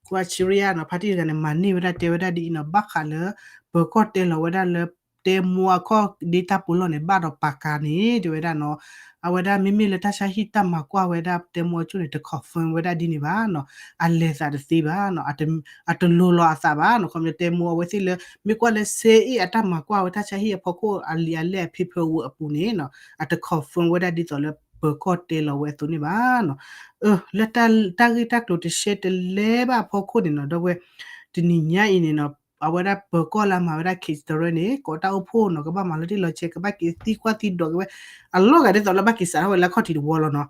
ခိၣ်အးစရံယါနီၤ ဖါတံၢ်တဂၤန့ၣ် မၤန့ၢ်ဝဲဒၣ်တဲဝဲဒၣ်ဒ်အံၤနီၤ ဘၣ်ဃးလၢ ပၢၤကီၢ်တဲလီၤဝဲဒၣ်လၢ တဲမိၢ်အခီၣ်ဒ့တၢ်ပူၤလီၢ်န့ၣ် ဘၣ်ဒီးပာ်ကၤန့ၣ် တဲဝဲဒၣ်နီၤ အဝဲဒၣ်မ့မ့ၢ်လၢတၢ်ဆါဟံၣ်တၢ်မၤကွၢ်ဝဲဒၣ်တဲမိၢ်အကၠိၣ်န့ၣ် တ confirm ဝဲဒၣ်ဒ်န့ၣ်ဘၣ်နီၤ အလဲၤသးတသ့ဘၣ်နီၤ အတလိၤလီၤအသးဘၣ်နီၤ ခီပညီတဲမိၢ်အဝဲသ့ၣ်လၢ မ့ၢ်ကွၢ်လၢစ့အ့ၣ်အတၢ်မၤကွၢ်ဝဲတၢ်ဆါဟံၣ်အဖီခိၣ် အလံာ်အလဲၢ်အ paperwork အပူၤန့ၣ်နီၤ အတ confirm ဝဲဒၣ်ဒ်သိးလၢပၢၤကီၢ်တဲလီၤဝဲအသိးန့ၣ်ဘၣ်နီၤ လၢတၢ်ဂ့ၢ်တၢ်ကျိၤတရှဲတလဲဘၣ်အဖီခိၣ်န့ၣ်နီၤ ဒီပုၢ်ဝဲၢ် တနံၤညါအံၤန့ၣ်နီၤ အဝဲဒၣ်ပၢၤကီၢ်လၢအမၤဝဲဒၣ် ခ့ၣ်စတရၢန့ၣ် ကိးတၢ်အိၣ်ဖှိၣ်နီၤ ကဘၣ်မၤလီၤတံၢ်လီၤဆဲး ကဘၣ်က့ၤသံကွၢ်သံဒိးက့ၤဝဲ အလီၢ်ဂၤဒ်သိးလၢဘၣ်က့ၤစးထီၣ်ဝဲလၢခီၣ်ထံးတဝီလီၤနီၤ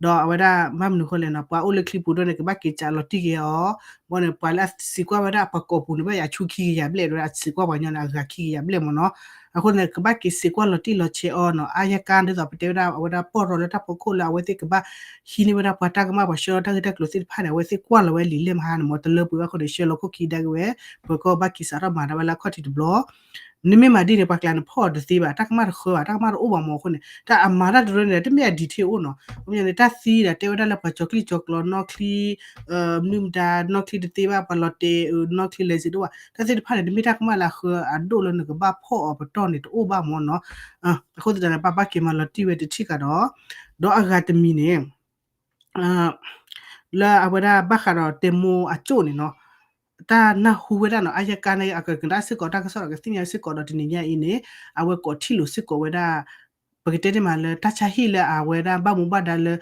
ဒီးအဝဲဒၣ်ဘၣ်မနုၤဃိလဲၣ်နီၤ ပှၤအိၣ်လၢချံပူၤဒိၣ်န့ၣ် ကဘၣ်က့ၤစးလီၤတံၢ်က့ၤအီၤ ဘၣ်န့ၣ် ပှၤလၢအစံးကွၢ်ဝဲဒၣ်ပှၤကိာ်ပူၤန့ၣ် ဘၣ်ယၤဆူခံကယၤဘျဲၣ် ဒီးအစံးကွၢ်ပှၤကညီန့ၣ် အဂၤခံကယၤဘျဲၣ်မ့ၢ်နီၤ အဃိန့ၣ် ကဘၣ်က့ၤစံးကွၢ်လီၤတံၢ်လီၤဆဲးအီၤနီၤ အါယကါဒ်သိးပတဲဝဲဒၣ် အဝဲဒၣ်ပီၢ်ရီလၢတၢ်ဖီခိၣ်လၢအဝဲသ့ၣ်ကဘၣ်ဟံးန့ၢ်ဝဲဒၣ်ပှၤတၢ်ကမၣ်ပှၤဆှၢလီၤတၢ်ဂ့ၢ်တၢ်ကျိၤသ့ၣ်တဖၣ်န့ၣ် အဝဲသ့ၣ်ကွၢ်လီၤဝဲလံာ်လဲၢ်မဟါန့ၣ်မ့ၢ် တလၢပှဲၤဘၣ်အဃိန့ၣ် ဆှၢလီၤခိၣ်ခံဒါက့ၤဝဲ ပၢၤကီၢ်ဘၣ်က့ၤစးထီၣ်မၤဒၣ်ဝဲလၢအခီၣ်ထံးတဘျီ နမ့ၢ်မၤဒ်န့ၣ် ပှၤကျါန့ၣ်ဖီၣ်အီၤတသ့ဘၣ်, တၢ်ကမၣ်တဃၢဘၣ်, တၢ်ကမၣ်တအိၣ်ဘၣ်မၢ်အဃိန့ၣ် တၢ်အမၤတၢ်တရၢန့ၣ် တမ့ၢ်အ detail အိၣ်နီၤ. အဃိန့ၣ် တၢ်သံဒီးတဲဝဲဒၣ်လၢပှၤကၠီၤကျံၣ်ကၠီၤကျီနီၢ်ချံ မနုၤမတၤ နီၢ်ချံတသ့ဘၣ်, ပှၤလီၤတဲာ် နီၢ်ချံလဲၤစ့တအိၣ်ဘၣ်, တၢ်သ့ၣ်တဖၣ်န့ၣ် တမ့ၢ်တၢ်ကမၣ်လၢအဃၢအဒိၣ်လၢနကဘၣ်ဖီၣ်အီၤပတီၢ်န့ၣ် တအိၣ်ဘၣ်မၢ်နီၤ. အဃိသတးန့ၣ် ပဘၣ်က့ၤမၤလီၤတံၢ်ဝဲတထံၣ်ကဒီး, ဒီးအဂၤတမံၤန့ၣ် လၢအဝဲဒၣ်ဘၣ်ဃးဒီးတဲမိအကၠိၣ်န့ၣ်နီၤ, တၢ်နၢ်ဟူဝဲဒၣ်နီၤ, အယကါန့ၣ် အကကဒါစ့ၢ်ကီး တၢ်ကစီၣ်ဒီးကသ့ၣ်ညါစ့ၢ်ကီးဒီးတနံၤညါအံၤန့ၣ် အဝဲကိးထံၣ်လိာ်စ့ၢ်ကီးဝဲဒၣ် ပကတဲန့ၣ်မးလၢတၢ်ဆါဟံၣ်လၢအဝဲဒၣ်ဘၣ်မူဘၣ်ဒါလၢ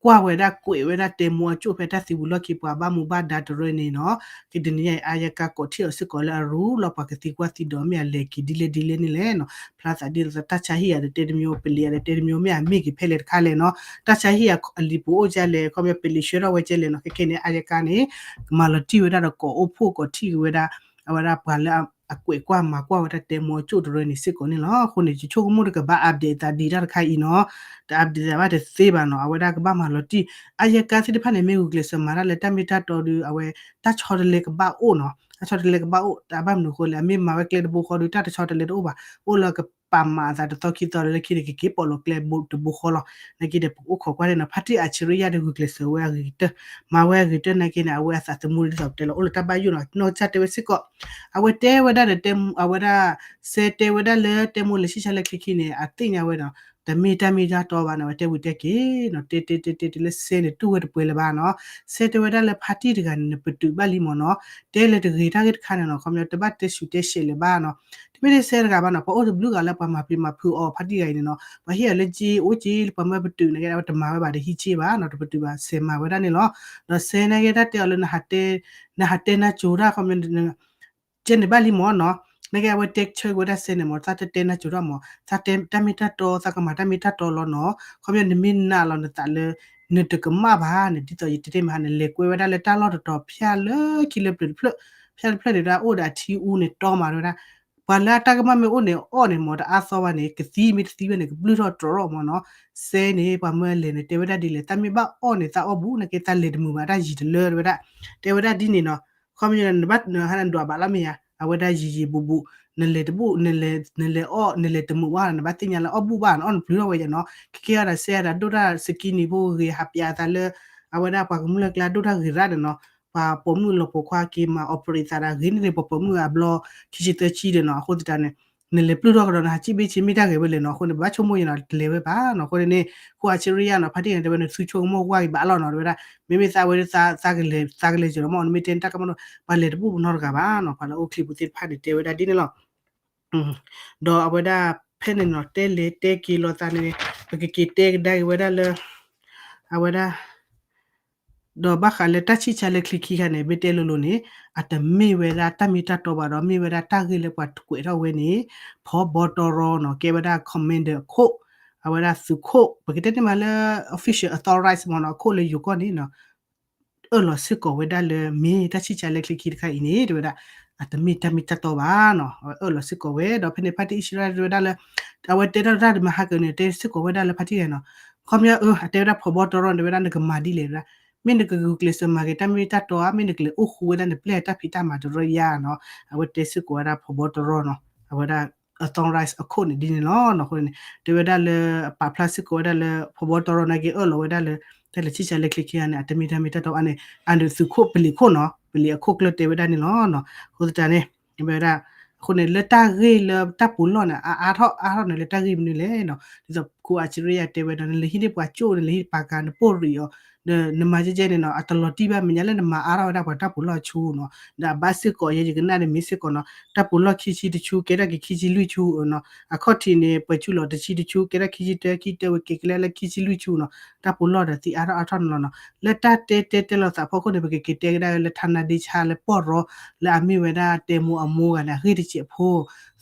ကွၢ်ဝဲဒၣ်ကွဲးဝဲဒၣ်တဲမိအကၠိၣ်ဖဲတၢ်သံဝံၤလီၢ်ခံ ပှၤဘၣ်မူဘၣ်ဒါတရၢန့ၣ်နီၤ, ကတနံၤညါအံၤ အယကါကိးထံၣ်အီၤစ့ၢ်ကီးလၢအရူလီၤ ပှၤကသံကွၢ်သံဒိးမ့ၢ်အလဲၤက့ၤဒ်လဲၣ်ဒ်လဲၣ်န့ၣ်လဲၣ်နီၤ, ဖျါသးဒ်သိးတၢ်ဆါဟံၣ်အတတဲတမံၤ ပလံၤအတတဲတမံၤ မ့ၢ်အမ့ၢ်က့ၤဖဲလဲၣ်တခါလဲၣ်နီၤ, တၢ်ဆါဟံၣ်အလံာ်ပူၤအိၣ်ကလဲၣ်, ခီပညီပလံၤဆှၢထီၣ်ဝဲကလဲၣ်နီၤ, ခဲခဲန့ၣ် အယကါန့ၣ် ကမၤလီၤတံၢ်ဝဲဒၣ်ဒီးကိးအိၣ်ဖှိၣ်ကိးထံၣ်က့ၤဝဲဒၣ် အဝဲဒၣ်ပှၤလၢအကွဲးကွၢ်မၤကွၢ်ဝဲဒၣ်တဲမိအကၠိၣ်တရၢန့ၣ်စ့ၢ်ကီးန့ၣ်လီၤ. အဃိန့ၣ် ယဆိကမိၣ်တကဘၣ် update သးဒ်တၢ်တခါအံၤနီၤ, တ update သးဘၣ်တသ့ဘၣ်နီၤ, အဝဲဒၣ်ကဘၣ်မၤလီၤတံၢ်, အယကါသ့ၣ်တဖၣ်န့ၣ် မ့ၢ်ဂုာ်ကျဲးစၢးမၤတၢ်လၢတၢ်မ့ၢ်တၢ်တီဒီး အဝဲတၢ်ဆီတလဲကဘၣ်အိၣ်နီၤ, တၢ်ဆီတလဲကဘၣ်အိၣ်, တၢ်ဘၣ်မနုၤအဃိလဲၣ်, အမ့ၢ်မၤဝဲကျဲတဘိဃီဒီး တၢ်တဆီတလဲတအိၣ်ဘၣ်, အိၣ်လၢကပာ်မၤအသးတသီခံသီလၢခံန့ၣ် ကက့ၤပိာ်လီၤကျဲတဘိဃီလီၤ. နာ်က့ဒီးပကအိၣ်ခိးကွၢ်န့ၣ်နီၤ, ဖါတံၢ် အၣ်ဆံရံယါဒီးဂုာ်ကျဲးစၢးဝဲအဂ့ၤကတၢၢ်, မၤဝဲအဂ့ၤကတၢၢ်နာ်က့န့ၣ် အဝဲအသးသမူဒ်သိးပတဲလီၤ အိၣ်လၢတၢ်ဘၣ်ယိၣ်နီၤ, နီၢ်ကစၢ်တဲဝဲစ့ၢ်ကီး, အဝဲတဲဝဲဒၣ်ဒီးတဲ အဝဲဒၣ် စဲတဲဝဲဒၣ်လၢတဲမိလဲၤဆံၣ်ဆါလၢချံခံန့ၣ် အသ့ၣ်ညါဝဲနီၤ, တမ့ၢ်တၢ်မ့ၢ်တၢ်တီဘၣ်န့ၣ် အဝဲတဲဝံၤတဲက့ၤနီၤ, တဲတဲတဲတဲတဲလၢစဲန့ၣ်တူၢ်ဝဲတပှဲၤလၢၤဘၣ်နီၤ, စဲတဲဝဲဒၣ်လၢဖါတံၢ်တဂၤန့ၣ် နပတုာ်ဘၣ်လံမၢ်နီၤ, တဲလၢတဂ့ၤတၢ်ဂ့ၢ်တခါန့ၣ်နီၤ, ခီပညီတဘၣ်တဲဆူးတဲဆဲးလၢၤဘၣ်နီၤ, တမ့ၢ်ထဲစဲတဂၤဘၣ်နီၤ, ပှၤအိၣ်တဘျုးဂၤလၢပှၤမၤပျံၤမၤဖုးအီၤဖါတံၢ်တဂၤအံၤန့ၣ်နီၤ, ပှၤဟ့ၣ်အီၤလၢက့အိၣ်က့ ပှၤမၢပတုာ်နာ်က့ အဝဲတမၤဝဲဘၣ်ဒီးဟံးက့ဘၣ်နီၤ, တပတုာ်ဘၣ်စဲးမၤဝဲဒၣ်န့ၣ်လီၤ. ဒီးစဲနာ်က့တၢ်တဲအီၤလၢ နဟးတဲနၢ်ကၠိတၢ်ခီပညီ ကဲန့ၣ်ဘၣ်လံမၢ်နီၤ, နာ်က့အဝဲတဲဆၢက့ၤဝဲဒၣ်စဲန့ၣ်မၢ်, သးတတဲနၢ်ကၠိတၢ်မၢ်, သးတဲတၢ်မ့ၢ်တၢ်တီ သးကမၤတၢ်မ့ၢ်တၢ်တီလီၤနီၤ, ခီပညီနမ့ၢ်နာ်လီၤနသးလၢ နတကမၣ်ဘၣ်န့ၣ် ဒ်သိးယတဲတ့ၢ်မးန့ၣ် လဲၤကွဲဝဲဒၣ်လၢတၢ်လီၢ်တတီၤဖၠၣ်လၢခံလၢပျၢၤတဖျၢၣ်, ဖၠၣ်တဖျၢၣ်န့ၣ်ဒၣ်အိၣ်ဒီးအထံအူန့ၣ်တီမးဝဲဒၣ်, ပှၤလၢအတၢ်ကမၣ်မ့ၢ်အိၣ်န့ၣ် အီၣ်န့ၣ်မၢ် တအါသီဘၣ်န့ၣ် ကသံမ့ၢ်တသံဘၣ်န့ၣ် ကဘျုၣ်ထီၣ်တြီၤထီၣ်မၢ်နီၤ, စဲန့ၣ် ပှၤမၢလဲၤန့ၣ် တဲဝဲဒၣ်ဒ်လဲၣ်, သးမ့ၢ်ဘၣ်အီၣ်န့ၣ် သးအီၣ်ဘူး နာ်က့သးလဲၤတမုာ်ဘၣ် တၢ်ယံၤတလၢဝဲဒၣ်, တဲဝဲဒၣ်ဒ်န့ၣ်နီၤ, ခီပညီနဘၣ်နဟးဒွးဘၣ်လီၤမ့ၢ်ဧါ, အဝဲဒၣ်ယံၤယံၤဘူးဘူး, နလဲၤတဘူး နလဲၤအီၣ် နလဲၤတမုာ်ဘၣ် နဘၣ်သ့ၣ်ညါလၢအီၣ်ဘူးဘၣ် နအီၣ်နပျုၢ်ထီၣ်ဝဲယဲနီၤ, ခဲကဲအီၤဒီးစဲဒီးဒိၣ်တၢ် skinny ဖိဂ့ၤ ဟးပျးသးလၢ အဝဲဒၣ်ပှၤကမျၢၢ်ကျါဒိၣ်တၢ်ဂ့ၤရၣ်ဒီးနီၤ, ပှၤပိာ်မုၣ်လီၤပိာ်ခွါက့ၤမၤ operate သးဒီးဂ့ၤန့ၢ်န့ၣ် ပှၤပိာ်မုၣ်အဘျီ ခံဆံသၢဆံဒီးနီၤ, အဃိသတးန့ၣ် နလဲၤပျုၢ်ထီၣ်ကဒီးနဟးစံၣ်ဘ့ၣ်ဆ့မ့ၢ်တၢ်ဂ့ၤဝဲလဲၣ်နီၤ, အဃိန့ၣ် ပဘၣ်ဆိကမိၣ်ယဲနီၤ တလဲၤဝဲဘၣ်နီၤ, အဃိန့ၣ်န့ၣ် ခိၣ်အဆ့ရံယါနီၤ ဖါတံၢ်န့ၣ် တဲဝဲနသုဆိကမိၣ်ဝါဂ့ၤဘၣ်လီၤနီၤ, တဲဝဲဒၣ် မ့မ့ၢ်သးဝဲ သးကလဲၤ သးကလဲၤစၢၤလီၤမၢ် နမ့ၢ်တဲန့ၣ်တၢ်ကမၣ်နီၤ, ပှၤလဲၤတဘူးပနီတဂၤဘၣ်နီၤ, ပှၤလၢအိၣ်ချံပူၤသ့ၣ်တဖၣ်န့ၣ် တဲဝဲဒၣ်ဒ်န့ၣ်လီၤ. ဒီးအဝဲဒၣ်ဖဲန့ၣ်နီၤ တဲလဲၤတဲက့ၤလိာ်သးန့ၣ် ပကက့ၤတဲကဒါက့ၤဝဲဒၣ်လၢ အဝဲဒၣ် ဒီးဘၣ်ဃးလၢတၢ်ဆံၣ်ဆါလၢချံခံခါန့ၣ် မ့ၢ်တဲလိၤလိၤန့ၣ် အတမ့ၢ်ဝဲဒၣ်တၢ်မ့ၢ်တၢ်တီဘၣ်ဒီး မ့ၢ်ဝဲဒၣ်တၢ်ဂ့ၢ်လၢပှၤကွဲးထီၣ်ဝဲန့ၣ် ဖီဘီတရီနီၤ ကဲဝဲဒၣ် commander အခိၣ် အဝဲဒၣ်သုးခိၣ် ပကတဲန့ၣ်မးလၢ official authorize မ့ၢ်နီၤ အခိၣ်လၢယိၤကီၢ်န့ၣ်နီၤ အၢၣ်လီၤစ့ၢ်ကီးဝဲဒၣ်လၢ မ့ၢ်တၢ်ဆံၣ်ဆါလၢချံခံတခါအံၤန့ၣ် တဲဝဲဒၣ် အတမ့ၢ်တၢ်မ့ၢ်တၢ်တီဘၣ်နီၤ အဝဲအၢၣ်လီၤစ့ၢ်ကီးဝဲ ဒီးဖဲန့ၣ် ဖါတံၢ်အံၣ်စရ့လးတဲဝဲဒၣ်လၢ အဝဲတဲတၢ်တၢ်တမၤဟးကၢၤန့ၣ် တဲစ့ၢ်ကီးဝဲဒၣ်လၢဖါတံၢ်ဂၤနီၤ ခီပညီအၢ အတဲဝဲဒၣ်ဖီဘီတရီန့ၣ် တဲဝဲဒၣ်နကမၤဒ်လဲၣ်ဝဲဒၣ် မ့ၢ်နကဂုာ်ကျဲးစၢးမၤက့ၤတၢ်မ့ၢ်တၢ်တီဧါ မ့ၢ်နကလဲၤအိၣ်ဃူဝဲဒၣ်နပျဲၢ်တၢ်ဖံးတၢ်မၤတရၢယါနီၤ အဝဲတဲစ့ၢ်ကီးဝဲဒၣ်ဖီဘီတရီနီၤ အဝဲဒၣ် authorize အခိၣ်န့ၣ်ဒ်န့ၣ်လီၤနီၤ အဃိန့ၣ် တဲဝဲဒၣ်လၢ အပာ်ဖျါစ့ၢ်ကီးဝဲဒၣ်လၢ ဖီဘီတရီနာ်က့အၢၣ်လီၤဝဲဒၣ်လၢ တၢ်လဲၤဆံၣ်ဆါလၢချံခံဂၤန့ၣ် အတမ့ၢ်တၢ်မ့ၢ်တၢ်တီဘၣ်န့ၣ် အန့ၣ်သုးခိၣ်ပလံၤခိၣ်နီၤ ပလံၤအခိၣ်ကျၢၢ်တဲဝဲဒၣ်န့ၣ်လီၤနီၤ အဃိသတးန့ၣ် ဝဲဒၣ် အဃိန့ၣ် လၢတၢ်ဂ့ၢ်လၢတၢ်ပူၤလီၢ်န့ၣ် အအါထီၣ်အါထီၣ်န့ၣ် လၢတၢ်ဂ့ၢ်မနုၤလဲၣ်နီၤ ဒ်သိးခိၣ်အၣ်စရ့ယါတဲဝဲဒီး နလဲၤဟံးန့ၢ်ပှၤကၠိၣ် နလဲၤဟံးပာ်ကၤ နပိၢ်ရံးအီၤ နမၤကဲကဲန့ၣ်နီၤ အတလီၤတံၢ်ဘၣ်မဲာ်ညါလၢနမၤအါထီၣ်ဝဲဒၣ်ပှၤတၢ်ပူၤလီၢ်ဆူနီၤ ဒီးအဘၣ်စ့ၢ်ကီးယဲယကနၣ်န့ၣ်မ့ၢ်စ့ၢ်ကီးနီၤ တၢ်ပူၤလီၢ်ခံဆံတဆူ ကဲထီၣ်က့ၤခံဆံလွံၢ်ဆူနီၤ အခီၣ်ထံးန့ၣ် ပှဲၤဆူလီၤတဆံတဆူ ကဲထီၣ်ခံဆံတၢ ခံတၢဝဲက့ၤကလဲၣ်လၢခံဆံလွံၢ်ဆူနီၤ တၢ်ပူၤလီၢ်ဒီးသံအါထီၣ်အါထီၣ်န့ၣ်လီၤနီၤ လၢတၢ်တဲတဲတဲလီၤသးဖီခိၣ်န့ၣ် ပကက့ၤတဲကဒါလၢ ဌာန ဒ့ဆါ လၢပီၢ်ရီ လၢအမ့ၢ်ဝဲဒၣ်တဲမိၢ်အမိၢ်ဂၤန့ၣ် အဂ့ၢ်တစဲးဖိ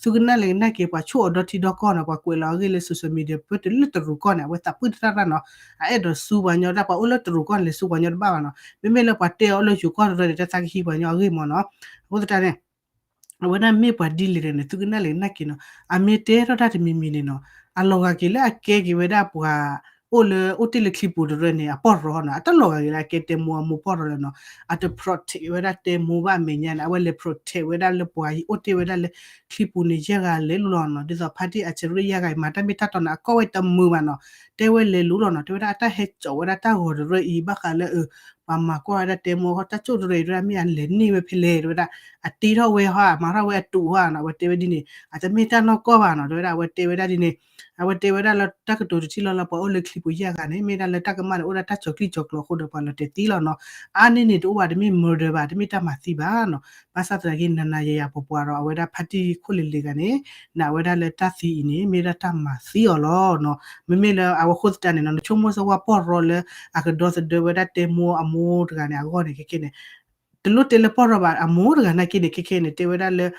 သုကနၣ်လဲၤကနၣ်က့ၤ ပှၤဆိၣ်အီၤဒီထံဒီကီၢ်န့ၣ် ပှၤကွဲးလီၤအဂ့ၢ်လၢ social media ပၢတလၢတရူးကီၢ်န့ၣ် အဝဲသးပှၢ်တၢ်တၢ်နီၤ အအဲၣ်ဒိးစူပှၤညီတၢ် ပှၤအိၣ်လၢတရူးကီၢ်န့ၣ် လဲၤစူပှၤညီတဘၣ်ဘၣ်နီၤ မ့မ့ၢ်လၢပှၤတဲအီၤလၢယိၤကီၢ်တရူးန့ၣ် တၢ်သးကဟံးပှၤညီအဂ့ၢ်မၢ်နီၤ အဃိသတးန့ၣ် အဝဲဒၣ်မ့ၢ်ပှၤဒ်လဲၣ်န့ၣ် သုကနၣ်လဲၤကနၣ်က့ၤနီၤ အမ့ၢ်တဲထီၣ်တၢ်တမံၤမံၤန့ၣ်နီၤ အလီၤဂာ်က့ၤလၢအကဲက့ၤဝဲဒၣ်ပှၤ အိၣ်လၢ အိၣ်တ့ၢ်လၢချံပူၤတရၢန့ၣ် အပီၢ်ရီနီၤ, အတလီၤဂာ်က့ၤလၢအကဲတဲမိၢ်အမိၢ်ပီၢ်ရီလၢၤနီၤ, အတ protect ဝဲဒၣ်တဲမိၢ်ဘၣ်အမဲာ်ညါန့ၣ်, အဝဲလဲၤ protect ဝဲဒၣ်လၢပှၤအိၣ်တ့ၢ်ဝဲဒၣ်လၢ ချံပူၤန့ၣ် ယဲၢ်ဂၤလဲၤလိၤလီၤနီၤ, ဒ်သိး ဖါတံၢ်အၡရံယၤဂၤအံၤ မၤတၢ်မ့ၢ်တၢ်တီန့ၣ် အကီၢ်ဝဲတမုာ်ဘၣ်နီၤ, တဲဝဲလဲၤလိၤလီၤနီၤ, တဲဝဲဒၣ်အတၢ်ဟဲစိာ်ဝဲဒၣ်တၢ်ဂီၤတရၢအံၤ ဘၣ်ဃးလၢ ပှၤမၤကွၢ်ဝဲဒၣ်တဲမိၢ်အဂီၢ် တၢ်ကၠိၣ်တရၢအံၤ တဲဝဲဒၣ်မ့ၢ်အလဲၤန့ၢ်ဝဲဖဲလဲၣ် တဲဝဲဒၣ်, အတ့ထီၣ်ဝဲဟီ အမၤထီၣ်ဝဲအတူးဟီနီၤ, အဝဲတဲဝဲဒ်န့ၣ်, အတမ့ၢ်တၢ်နီၢ်ကီၢ်ဘၣ်နီၤ, တဲဝဲဒၣ် အဝဲတဲဝဲဒၣ်ဒ်န့ၣ်, အဝဲတဲဝဲဒၣ်လၢတၢ်ကတိၤတထံၣ်လီၤလၢ ပှၤအိၣ်လၢချံပူၤယဲၢ်ဂၤန့ၣ် မ့ၢ်ဒၣ်လၢတၢ်ကမၣ်န့ၣ် အိၣ်ဒၣ်တၢ်ကၠီၤကျံၣ်ကၠီၤကျိၤအဃိဒီး ပှၤလီၤတဲာ်သံလီၤနီၤ, အါန့ၢ်န့ၣ်တအိၣ်ဘၣ်, တမ့ၢ် murder ဘၣ်, တမ့ၢ်တၢ်မၤသံဘၣ်နီၤ, ဘၣ်ဆၣ်သနာ်က့ နၤနၤယၤယၤပှၤပှၤဒီး အဝဲဒၣ်ဖါတံၢ်ခိၣ်လ့ၤလ့ၤဂၤန့ၣ် နဝဲဒၣ်လၢတၢ်သံအံၤန့ၣ် မ့ၢ်ဒၣ်တၢ်မၤသံအီၤလီၤနီၤ, မ့မ့ၢ်လၢအဝဲဃိသတးန့ၣ်နီၤ, နဆိကမိၣ်စ့ၢ်ဝဲပီၢ်ရီလၢ အကဒီသဒၢဝဲဒၣ်တဲမိၢ်အမိၢ်တဂၤန့ၣ် အဂီၢ်န့ၣ် ခဲခဲန့ၣ် တလိၣ်တဲလၢပီၢ်ရီဘၣ်, အမိၢ်တဂၤနာ်က့န့ၣ် ခဲခဲန့ၣ် တဲဝဲဒၣ်လၢ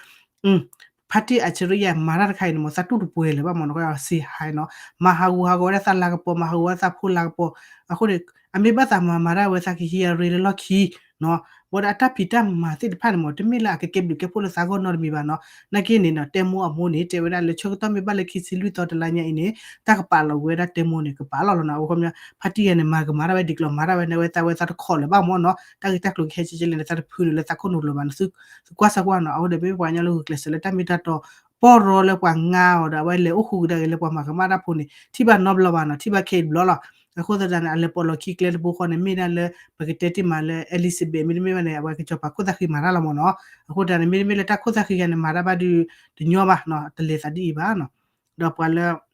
ဖါတံၢ်အၡရံယၤမၤတၢ်တခါအံၤန့ၣ် မ့ၢ်သးတူၢ်တပှဲၤလၢၤဘၣ်မ့ၢ်နီၤ, စံးဟါနီၤ, မၤဟးဂူာ်ဟးဂီၤဝဲဒၣ်သးလၤကပီၤ, မၤဟးဂူာ်ဝဲဒၣ်သးဖိလၤကပီၤ, အဃိန့ၣ် အမ့ၢ်ဘၣ်သးမၤမၤတၢ်ဝဲ သးကဟံးအရ့လၢလီၢ်ခံနီၤ, ဘၣ်ဒီးအတၢ်ဖံးတၢ်မၤသ့ၣ်တဖၣ်န့ၣ်မ့ၢ် တမ့ၢ်လၢအကကဲဘျုးကဲဖှိၣ်လၢသးဂီၢ်နီတမံၤဘၣ်နီၤ, နာ်က့န့ၣ်နီၤ တဲမိၢ်အမိၢ်န့ၣ် တဲဝဲဒၣ်လၢဆၢကတီၢ်မ့ၢ်ဘၣ်လၢခံဆံလွံၢ်သီတလါညါအံၤန့ၣ် တၢ်ကပာ်လီၤဝဲဒၣ်တဲမိၢ်န့ၣ် ကပာ်လီၤလီၤနီၤ, အဝဲခီပညီ ဖါတံၢ်ဂၤန့ၣ် မၤကမၤတၢ်ဝဲဒ်ကျိၤ မၤတၢ်ဝဲန့ၣ် အဝဲသးဝဲသးတခိးလၢၤဘၣ်မ့ၢ်နီၤ, တၢ်ဂ့ၢ်တၢ်ကျိၤကဟဲကဲကဲလဲၣ်န့ၣ် သးတဖုန့ၣ်လၢသးခိၣ်နူာ်လၢၤဘၣ်နီၤ, သုကွၢ်စၢ်ကွၢ်နီၤ, အဃိဒီးမ့ၢ်ပှၤကညီလၢဂုာ်ကျဲးစၢးလၢတၢ်မ့ၢ်တၢ်တီ ပီၢ်ရီလၢပှၤငါအီၤဒီး အဝဲလဲၤအိၣ်ဃူကဒါက့ၤလၢပှၤမၤကမၣ်တၢ်ဖိန့ၣ် ထံၣ်ဘၣ်နီတဘျီဘၣ်နီၤ, ထံၣ်ဘၣ်ခဲအံၤတဘျီလီၤ, အဃိသတးန့ၣ် အလဲၤပိာ်လီၤခံကျဲတဘိဃီန့ၣ် မ့ၢ်ဒၣ်လၢ ပကတဲတ့ၢ်မးလၢ Elizabeth မ့တမ့ၢ်ဘၣ်န့ၣ် အဝဲကစီၤပၤခိၣ်သၣ်ဃံမၤတၢ်လီၤမ့ၢ်နီၤ, အဃိသတးန့ၣ် မ့တမ့ၢ်လၢတၢ်ခိၣ်သၣ်ဃံဂၤန့ၣ် မၤတၢ်ဘၣ်ဒုး တညီဘၣ်နီၤ, တလဲၤသးဒ်အံၤဘၣ်နီၤ, ဒီးပှၤလၢ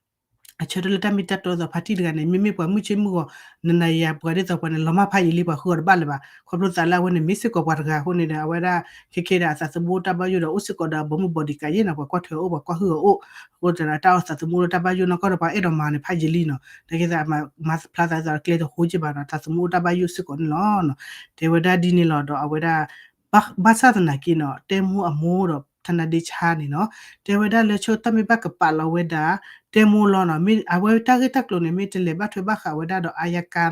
အဆၢထၢၣ်လၢတၢ်မ့ၢ်တၢ်တီဒ်သိးဖါတံၢ်တဂၤန့ၣ် မ့မ့ၢ်ပှၤမုၢ်ဆ့မုၢ်ဂီၤ နၤနၤယၤယၤပှၤဒ်သိးပှၤန့ၣ် လီၤမၢ်ဖးယံာ်လံ ပှၤဃုအီၤတဘၣ်လၢၤဘၣ်, ခီဖျိသးလၢအဝဲန့ၣ် မ့ၢ်စ့ၢ်ကီးပှၤတဂၤအဃိန့ၣ်ဒီး အဝဲဒၣ် ခဲခဲဒီးအသးသမူတၢ်ဘၣ်ယိၣ်ဒီး အိၣ်စ့ၢ်ကီးဒီးအဘီမုၢ် bodyguard ယဲၢ်နီၤ, ပှၤကွၢ်ထွဲအအိၣ် ပှၤကွၢ်ဟုၣ်အအိၣ်, အဃိသတးန့ၣ် တၢ်အိၣ်သးသမူလၢတၢ်ဘၣ်ယိၣ်နီၢ်ကီၢ်ဒီး ပှၤအဲၣ်ဒိးမၤန့ၣ်ဖးယံာ်လံနီၤ, နာ်က့သးမၤဖျါသးဒ်သိးကျဲတဟိက့ဘၣ်နီၤ, သးသမူအိၣ်တၢ်ဘၣ်ယိၣ်စ့ၢ်ကီးန့ၣ်လီၤ, တဲဝဲဒၣ်ဒ်န့ၣ်လီၤဒီး အဝဲဒၣ် ဘၣ်ဆၣ်သနာ်က့နီၤ တဲမိၢ်အမိၢ်ဒီး ထနၢ်ဒ့ဆါန့ၣ်နီၤ တဲဝဲဒၣ်လၢဆၢကတီၢ်မ့ၢ်ဘၣ်ကပာ်လီၤဝဲဒၣ် တဲမိၢ်လီၤနီၤ, မ့ၢ်အဝဲတၢ်ဂ့ၢ်တၢ်ကျိၤန့ၣ် မ့ၢ်တလဲၤဘၣ်ထွဲဘၣ်ဃးဝဲဒၣ်ဒီး အါယါကါ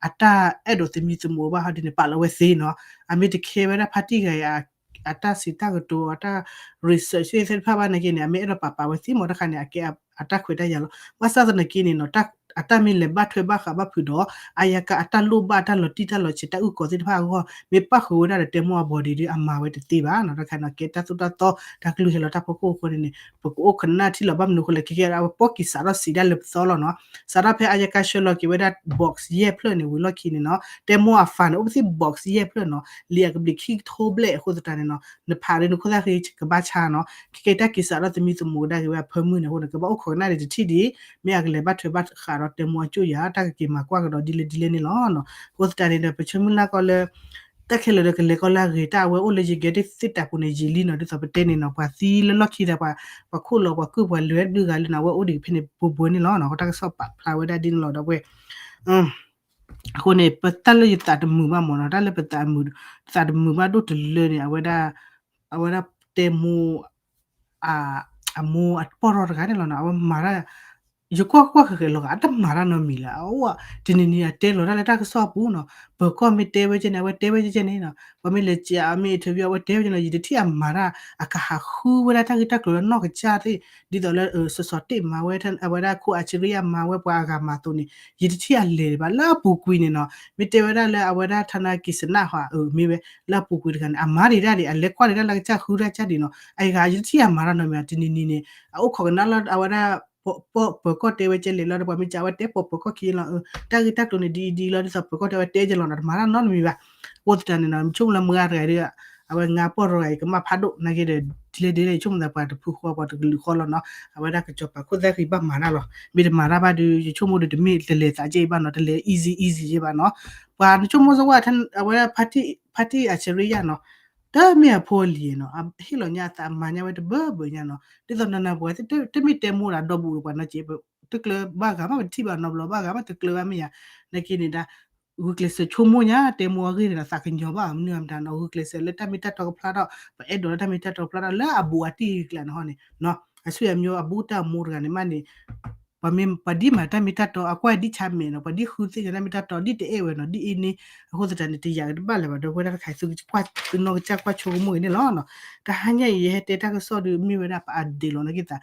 အတၢ်အဲၣ်ဒိးသမံသမိးဘၣ်ဟီဒ်န့ၣ် ပာ်လီၤဝဲသ့နီၤ, အမ့ၢ်တခဲဝဲဒၣ်ဖါတံၢ်ဂၤအံၤ အတၢ်စံးတၢ်ကတိၤ အတၢ် research သ့ၣ်တဖၣ်ဘၣ်နာ်က့န့ၣ် အမ့ၢ်အဲၣ်ဒိးပာ်ပာ်ဝဲသ့မ့ၢ်တခါန့ၣ် အကဲအတၢ်ခွဲးတၢ်ယာ်လီၤ, ဘၣ်ဆၣ်သနာ်က့န့ၣ်နီၤ အတၢ်မ့ၢ်လဲၤဘၣ်ထွဲဘၣ်ဃးဘၣ်ဖုးဒီး အါယါကါအတၢ်လိၣ်ဘၣ်အတၢ်လီၤတံၢ်တၢ်လီၤဆဲးတၢ်အုၣ်ကီၤသ့ၣ်တဖၣ်အဂီၢ် မ့ၢ်ပၣ်ဃုာ်ဝဲဒၣ်ဒီးတဲမိၢ်အ body ဒီး အမၤဝဲတသ့ဘၣ်နီၤ, တခါနီၤ ကဲတၢ်သိၣ်တၢ်သီ တၢ်ကလုၢ်ဟဲလီၤတၢ်ဖီခိၣ်အဃိန့ၣ်န့ၣ် ပကအိၣ်ခနၣ်ထံလီၤ ဘၣ်မနုၤအဃိလဲၣ် ခဲကဲအဝဲပီၢ်ကံၤစးထီၣ်စံးဒၣ်လၢပသီလီၤနီၤ, စးထီၣ်ဖဲအါယါကါဆှၢလီၤက့ၤဝဲဒၣ် box ယဲၢ်ဖျၢၣ်န့ၣ် ဝံၤလီၢ်ခံန့ၣ်နီၤ တဲမိၢ်အ file န့ၣ် အိၣ်ပသ့ၣ် box ယဲၢ်ဖျၢၣ်နီၤ, လံာ်အကဘျံးခံကထိဘျဲၣ်အဃိသတးန့ၣ်နီၤ နဖးဒီးနခိၣ်သၣ်ဃံကဘၣ်ဆါနီၤ, ခဲကဲတၢ်က့ၤစးထီၣ်သမံသမိးကဒါက့ၤဝဲအဖၢမုၢ်န့ၣ်အဃိန့ၣ် ကဘၣ်အိၣ်ခိးကနၣ်ဒံးတထံၣ်ဒံး မ့ၢ်အကလဲၤဘၣ်ထွဲဘၣ်ဃးဒီးတဲမိၢ်အကၠိၣ်ယၤ တၢ်ကက့ၤမၤကွၢ်ကဒီးဒ်လဲၣ်ဒ်လဲၣ်န့ၣ်လီၤ. အဃိသတးန့ၣ်ဒီး ပဆၢမုၢ်လၢ်ကီးလၢ တၢ်ခဲလၢာ်ဒီးကလဲၤကီလၢအဂ့ၤ တၢ်အဝဲအိၣ်လၢယကဲသ့ၣ်တၢ်ပူၤန့ၣ်ယံာ်လံနီၤ, ဒ်သိးပတဲန့ၣ်နီၤ ပှၤသံလၢလီၢ်ခံဒီး ပှၤခိၣ်လီၤပှၤကုၢ်ပှၤလဲၤဝဲတဘျုးဂၤလံနီၤ, အဝဲအိၣ်ဒံးဖဲန့ၣ်ပူၤပူၤန့ၣ်လီၤနီၤ, တၢ်ကစီၣ်ပာ်ဖျါဝဲဒၣ်ဒ်န့ၣ်လီၤဒီးဝဲ အဃိန့ၣ် ပတၢ်လၢယသးတမုာ်ဘၣ်မ့ၢ်နီၤ, တၢ်လၢပသးမုာ် သးတမုာ်ဘၣ်ဒိၣ်တလၢန့ၣ် အဝဲဒၣ် အဝဲဒၣ်တဲမိၢ် အမိၢ်အပီၢ်ရီတဂၤန့ၣ်လီၤနီၤ, အဝဲမၤတၢ် ယကွၢ်ကွၢ်ဃဲၤဃဲၤလီၤဂာ် အတမၤတၢ်နီတမံၤလၢၤ, အအိၣ် တနံၤနံၤအတဲလီၤတၢ်လၢတၢ်ကစီၣ်အပူၤနီၤ, ပၢၤကီၢ်မ့ၢ်တဲဝဲကဲန့ၣ် အဝဲတဲဝဲကဲန့ၣ်နီၤ, ပှၤမ့ၢ်လဲၤစံးအမ့ၢ် interview အဝဲတဲဝဲကဲနီၤ, ယတထံၣ်အမၤတၢ် အကဟးဃုဝဲဒၣ်တၢ်ဂ့ၢ်တၢ်ကျိၤလၢနီၢ်ကစၢ်သ့ၣ် ဒ်သိးလၢ စီၤစီၤတ့ၢ်မၤဝဲ အဝဲဒၣ်ခိၣ်အါဆံရံယါမၤဝဲပှၤအဂၤမၤအသိးန့ၣ် ယတထံၣ်အလဲၤဘၣ် လၢအပူၤကွံာ်န့ၣ်နီၤ, မ့ၢ်တဲဝဲဒၣ်လၢအဝဲဒၣ် ထနၢ်ကံၢ်စနၣ်ဟီ မ့ၢ်ဝဲ လၢအပူၤကွံာ်တဂၤန့ၣ် အမၤဒံးတၢ်ဒံး အလဲၤကွၢ်ဒံးတၢ်လၢကစၢ်ဃုတၢ်ကစၢ်ဒံးနီၤ, အဂၤယတထံၣ်အမၤတၢ်နီတမံၤ တနံၤနံၤန့ၣ် အအိၣ်ခိးကနၣ်လၢအဝဲဒၣ် ပၢၤကီၢ်တဲဝဲကဲလဲၣ်လီၤဒီး ပှၤမ့ၢ်စံးအဝဲတဲပၢၤကီၢ်ခံလီၤ, တၢ်ဂ့ၢ်တၢ်ကျိၤန့ၣ်ဒ်အံၤဒ်အံၤလီၤ ဒ်သိးပၢၤကီၢ်တဲဝဲတဲကဲလီၤနီၤ တမၤတၢ်နီတမံၤဘၣ်, အဃိသတးန့ၣ်နီၤ ဆိကမိၣ်လၢမုၢ်ဂၤတဂၤဒီး အဝဲငါပီၢ်ရီဂၤအံၤ ကမၣ်ဖးဒိၣ်နာ်က့ဒီး ဒ်လဲၣ်ဒ်လဲၣ် ယဆိကမိၣ်သးပှၤတဖုဃီပှၤတကလုာ်ဃီလီၤနီၤ, အဝဲဒၣ်ကစီၤပၤခိၣ်သၣ်ဃံဘၣ်မၤတၢ်လီၤ, မ့ၢ်တမၤတၢ်ဘၣ်ဒီး ယဆိကမိၣ်ဒီးတမ့ၢ်တလဲၤသးကဲအံၤဘၣ်နီၤ တလဲၤ easy easy ကဲဘၣ်နီၤ, ပှၤနဆိကမိၣ်စ့ၢ်ဝဲ အဝဲဒၣ် ဖါတံၢ်အၡရံယါနီၤ တမ့ၢ်အဖိအလံၤနီၤ ဟ့ၣ်လီၤညါအသးမၤညါဝဲတဘၢဘၢညါနီၤ ဒ်သိးနနၢ်ပှၤ တမ့ၢ်တဲမိၢ်ဒီးဒီဘူးဒီးပှၤနီၢ်က့ တကျၢၤဘၣ်ဂၤမး ပတထံၣ်ဘၣ်နီတဘျီဘၣ်ဂၤမး တကျၢၤဘၣ်မ့ၢ်ယါ နာ်က့န့ၣ်ဒၣ် ဂုာ်ကျဲးစၢးဆိကမိၣ်ညါ တဲမိၢ်အဂ့ၢ်န့ၣ်ဒီး သးကညီၤဘၣ်မနုၤမတၤနီၤ ဂုာ်ကျဲးစၢးလၢတၢ်မ့ၢ်တၢ်တီကဖျါထီၣ် ပအဲၣ်ဒိးလၢတၢ်မ့ၢ်တၢ်တီကဖျါထီၣ်လၢအဘူးအတံၢ်ကျါန့ၣ်ဟီန့ၣ် အဆူၣ်ယမီအဘူးတၢ်အမိၢ်တဂၤန့ၣ်မးန့ၣ် ပှၤမ့ၢ်ပှၤဒ်မၤတၢ်မ့ၢ်တၢ်တီ အကွၢ်ဒ်ဆါမဲာ်နီၤ ပှၤဒ်ဃုသ့ၣ်ညါတၢ်မ့ၢ်တၢ်တီ ဒ်တအဲၣ်ဝဲနီၤ ဒ်အံၤန့ၣ် အဃိသတးန့ၣ် တယာ်ကတဘၣ်လၢၤဘၣ် ဒီးဝဲဒၣ်တခါအံၤ သုကနီၢ်ကစၢ်ကွၢ်ဆိကမိၣ်အံၤန့ၣ်လီၤ. တဟါညါအံၤ ယဟဲတဲတၢ်ကစီၣ်ဒီး မ့ၢ်ဝဲဒၣ်ပအဒ့လီၤနာ်က့သး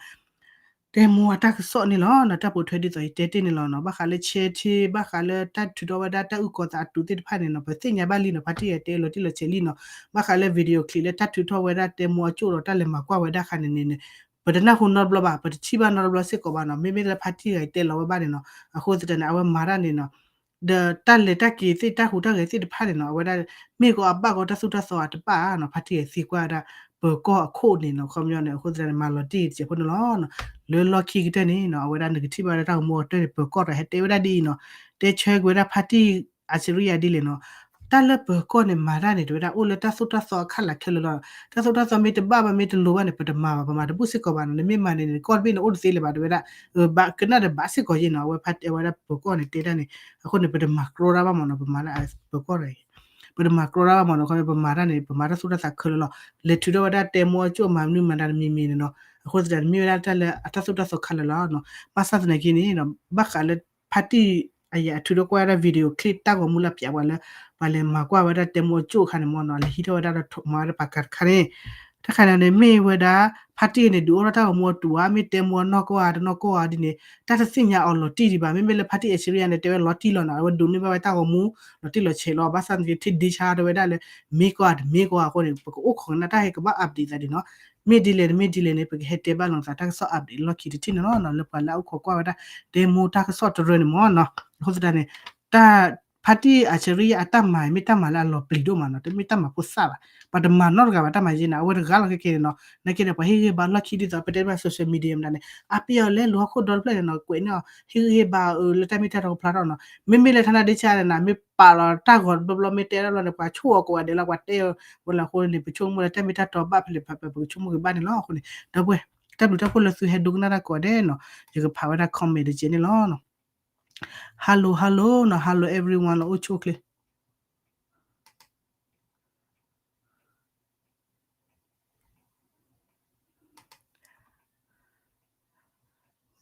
တဲမိၢ်အတၢ်ကစီၣ်န့ၣ်လီၤနီၤ, တၢ်ပိာ်ထွဲဒ်သိးယတဲတ့ၢ်န့ၣ်လီၤနီၤ, ဘၣ်ဃးလၢ chair ထံ ဘၣ်ဃးလၢတၢ်ထုးထီၣ်ဝဲဒၣ်တၢ်အုၣ်ကီၤသးအတုးသ့ၣ်တဖၣ်န့ၣ်နီၤ, ပသ့ၣ်ညါဘၣ်လံနီၤ, ဖါတံၢ်ဂၤတဲလီၤတံၢ်လီၤဆဲးလံနီၤ, ဘၣ်ဃးလၢ video clip လၢတၢ်ထုးထီၣ်ဝဲဒၣ်တဲမိၢ်အကၠိၣ်ဒီးတၢ်လဲၤမၤကွၢ်ဝဲဒၣ်ခါန့ၣ်န့ၣ် ပတနၢ်ဟူနီတဘျီဘၣ်, ပတထံၣ်ဘၣ်နီတဘျီစ့ၢ်ကီးဘၣ်နီၤ, မ့မ့ၢ်လၢဖါတံၢ်ဂၤတဲလီၤဝဲဘၣ်န့ၣ်နီၤ, အဃိသတးန့ၣ် အဝဲမၤတၢ်န့ၣ်နီၤ ဒီးတၢ်လဲၤတၢ်က့ၤသ့ၣ် တၢ်ဟူးတၢ်ဂဲၤသ့ၣ်တဖၣ်န့ၣ်နီၤ, အဝဲဒၣ် မ့ၢ်ကီးအဘၣ်ကီးတၢ်သိၣ်တၢ်သီအတဘၣ်နီၤ, ဖါတံၢ်ဂၤသံကွၢ်ဝဲဒၣ် ပၢၤကီၢ်အခိၣ်န့ၣ်နီၤ, ခီပညီန့ၣ် အဃိသတးန့ၣ် မၤလီၤတံၢ်တစဲးဖိန့ၣ်လီၤ. လၢလီၢ်ခံကတၢၢ်န့ၣ်နီၤ, အဝဲဒၣ်နကထံၣ်ဘၣ်ဝဲဒၣ်တၢ်ဂီၤမူအကတၢၢ်န့ၣ် ပၢၤကီၢ်တဂၤဟဲတဲဝဲဒၣ်ဒ်အံၤနီၤ, တဲဆၢကွံာ်ဝဲဒၣ်ဖါတံၢ်အစရံယၤဒ်လဲၣ်နီၤ, တၢ်လၢပၢၤကီၢ်န့ၣ်မၤတၢ်န့ၣ် တဲဝဲဒၣ်အိၣ်လၢတၢ်သိၣ်တၢ်သီအခါလၢခဲလၢာ်လီၤ, တၢ်သိၣ်တၢ်သီမ့ၢ်တဘၣ်ဘၣ် မ့ၢ်တလိၤဘၣ်န့ၣ် ပတမၤဘၣ်, ပမၤတဘူၣ်စ့ၢ်ကီးဘၣ်နီၤ, နမ့ၢ်မၤန့ၣ်န့ၣ် ကီၢ်တဘ့ၣ်န့ၣ်အိၣ်တသ့လၢၤဘၣ် တဲဝဲဒၣ်, ဘၣ်ကနၣ်ဒီးဘၣ်စ့ၢ်ကီးယဲနီၤ, အဝဲဖါ အဝဲဒၣ်ပၢၤကီၢ်န့ၣ်တဲဒၣ်န့ၣ်, အဃိန့ၣ် ပတမၤကြီတၢ်ဘၣ်မ့ၢ်နီၤ, ပမၤလၢပၢၤကီၢ်တဂၤအံၤ ပတမၤကြီတၢ်ဘၣ်မ့ၢ်နီၤ, ခီပညီပမၤတၢ်န့ၣ် ပမၤတၢ်သိၣ်တၢ်သီခဲလၢာ်လီၤ, လဲၤထုးထီၣ်ဝဲဒၣ်တဲမိၢ်အကၠိၣ်မၤမနုၤမၤတၢ်တမံၤမံၤန့ၣ်နီၤ, အဃိသတးန့ၣ်မ့ၢ်ဝဲဒၣ်တၢ်လၢအတၢ်သိၣ်တၢ်သီခဲလၢာ်လီၤနီၤ, ဘၣ်ဆၣ်သနာ်က့န့ၣ်နီၤ, ဘၣ်ဃးလၢ ဖါတံၢ်အံၤအထုးထီၣ်ကွၢ်ဝဲဒၣ် video clip တၢ်ဂီၤမူလၢပျးပှၤလၢ ပှၤလဲၤမၤကွၢ်ဝဲဒၣ်တဲမိၢ်အကၠိၣ်အခါန့ၣ်မ့ၢ်နီၤ, လဲၤဟံးထီၣ်ဝဲဒၣ်ဒီးမၤဝဲဒၣ်ပှၤကၤတခါန့ၣ်, တခါန့ၣ်န့ၣ် မ့ၢ်ဝဲဒၣ် ဖါတံၢ်န့ၣ် ဒုးအိၣ်ထီၣ်တၢ်ဂီၤမူအတူးဧါ, မ့ၢ်တဲမိၢ်အနီၢ်ကီၢ်ဧါ တနီၢ်ကီၢ်ဧါဒ်န့ၣ် တၢ်တသ့ၣ်ညါအီၤလီၤတံၢ်ဒံးဘၣ်, မ့မ့ၢ်လၢဖါတံၢ်အစရံယၤန့ၣ် တဲဝဲလီၤတံၢ်လီၤနီၤ, အဝဲဒိးန့ၢ်ဘၣ်ဝဲတၢ်ဂီၤမူ လီၤတံၢ်လီၤဆဲးလီၤ, ဘၣ်ဆၣ်သနာ်က့ ထံၣ်ဒ့ဆါတဝဲဒၣ်လၢ မ့ၢ်ကီၢ်ဧါတမ့ၢ်ကီၢ်ဧါအဃိန့ၣ် ပကအိၣ်ခိးကနၣ်တၢ်ဟဲကဘၣ် update သးဒ်နီၤ, မ့ၢ်ဒ်လဲၣ်တမ့ၢ်ဒ်လဲၣ်န့ၣ် ပကဟဲတဲဘၣ်လိာ်သးတၢ်ကစီၣ် update လီၢ်ခံတထံၣ်န့ၣ်လီၤနီၤ, လၢပှၤလၢအအိၣ်ခိးကွၢ်ဝဲဒၣ် တဲမိၢ်တၢ်ကစီၣ်တရၢန့ၣ်မ့ၢ်နီၤ, အဃိသတးန့ၣ် တၢ် ဖါတံၢ်အစရံယၤအတၢ်မၤ မ့ၢ်တၢ်မၤလၢအလီၤပျံၤဒိၣ်မးနီၤ, တမ့ၢ်တၢ်မၤဖိသၣ်ဘၣ်, ပှၤတမၤနီတဂၤဘၣ်တၢ်မၤယဲန့ၣ်, အဝဲတဂၤလီၤခဲကဲန့ၣ်နီၤ, နာ်က့ဒီးပှၤဟ့ၣ်ဂံၢ်ဟ့ၣ်ဘါလီၢ်ခံဒ်သိး ပတဲဘၣ် social media မတၤန့ၣ် အါပ့ၢ်အီၤလဲၤလူၤဟီၣ်ခိၣ်ဒီတဖျၢၣ်န့ၣ်နီၤ, ကွဲးန့ၢ်အီၤ ဟ့ၣ်ဂံၢ်ဟ့ၣ်ဘါအီၤ လၢတၢ်မ့ၢ်တၢ်တီကဖျါထီၣ်နီၤ, မ့မ့ၢ်လၢထါနၢ်ဒ့ဆါန့ၣ်နီၤ, မ့ၢ်ပာ်လီၤတၢ်ဂီၤတဘျီဘျီ မ့ၢ်တဲတဘျီန့ၣ် ပှၤဆိၣ်အီၤကိးဂၤဒဲးလီၤ, ပှၤတဲအီၤဝဲလၢအဃိန့ၣ် ပဆိကမိၣ်လၢတၢ်မ့ၢ်တၢ်တီဘၣ်ဖဲလဲၣ်ဖဲလဲၣ် ပကဆိကမိၣ်က့ၤဘၣ်န့ၣ်လီၤ, အဃိန့ၣ် ဒီပုၢ်ဝဲၢ် တၢ်ဘျုးတၢ်ဖှိၣ်လၢသုဟဲဒိကနၣ်တၢ်ကိးဂၤဒဲးနီၤ, ယကဖးဝဲဒၣ် comment တကဲးန့ၣ်လီၤ. Hello hello နီၤ, hello everyone လီၤ, အိၣ်ဆူၣ်အိၣ်ချ့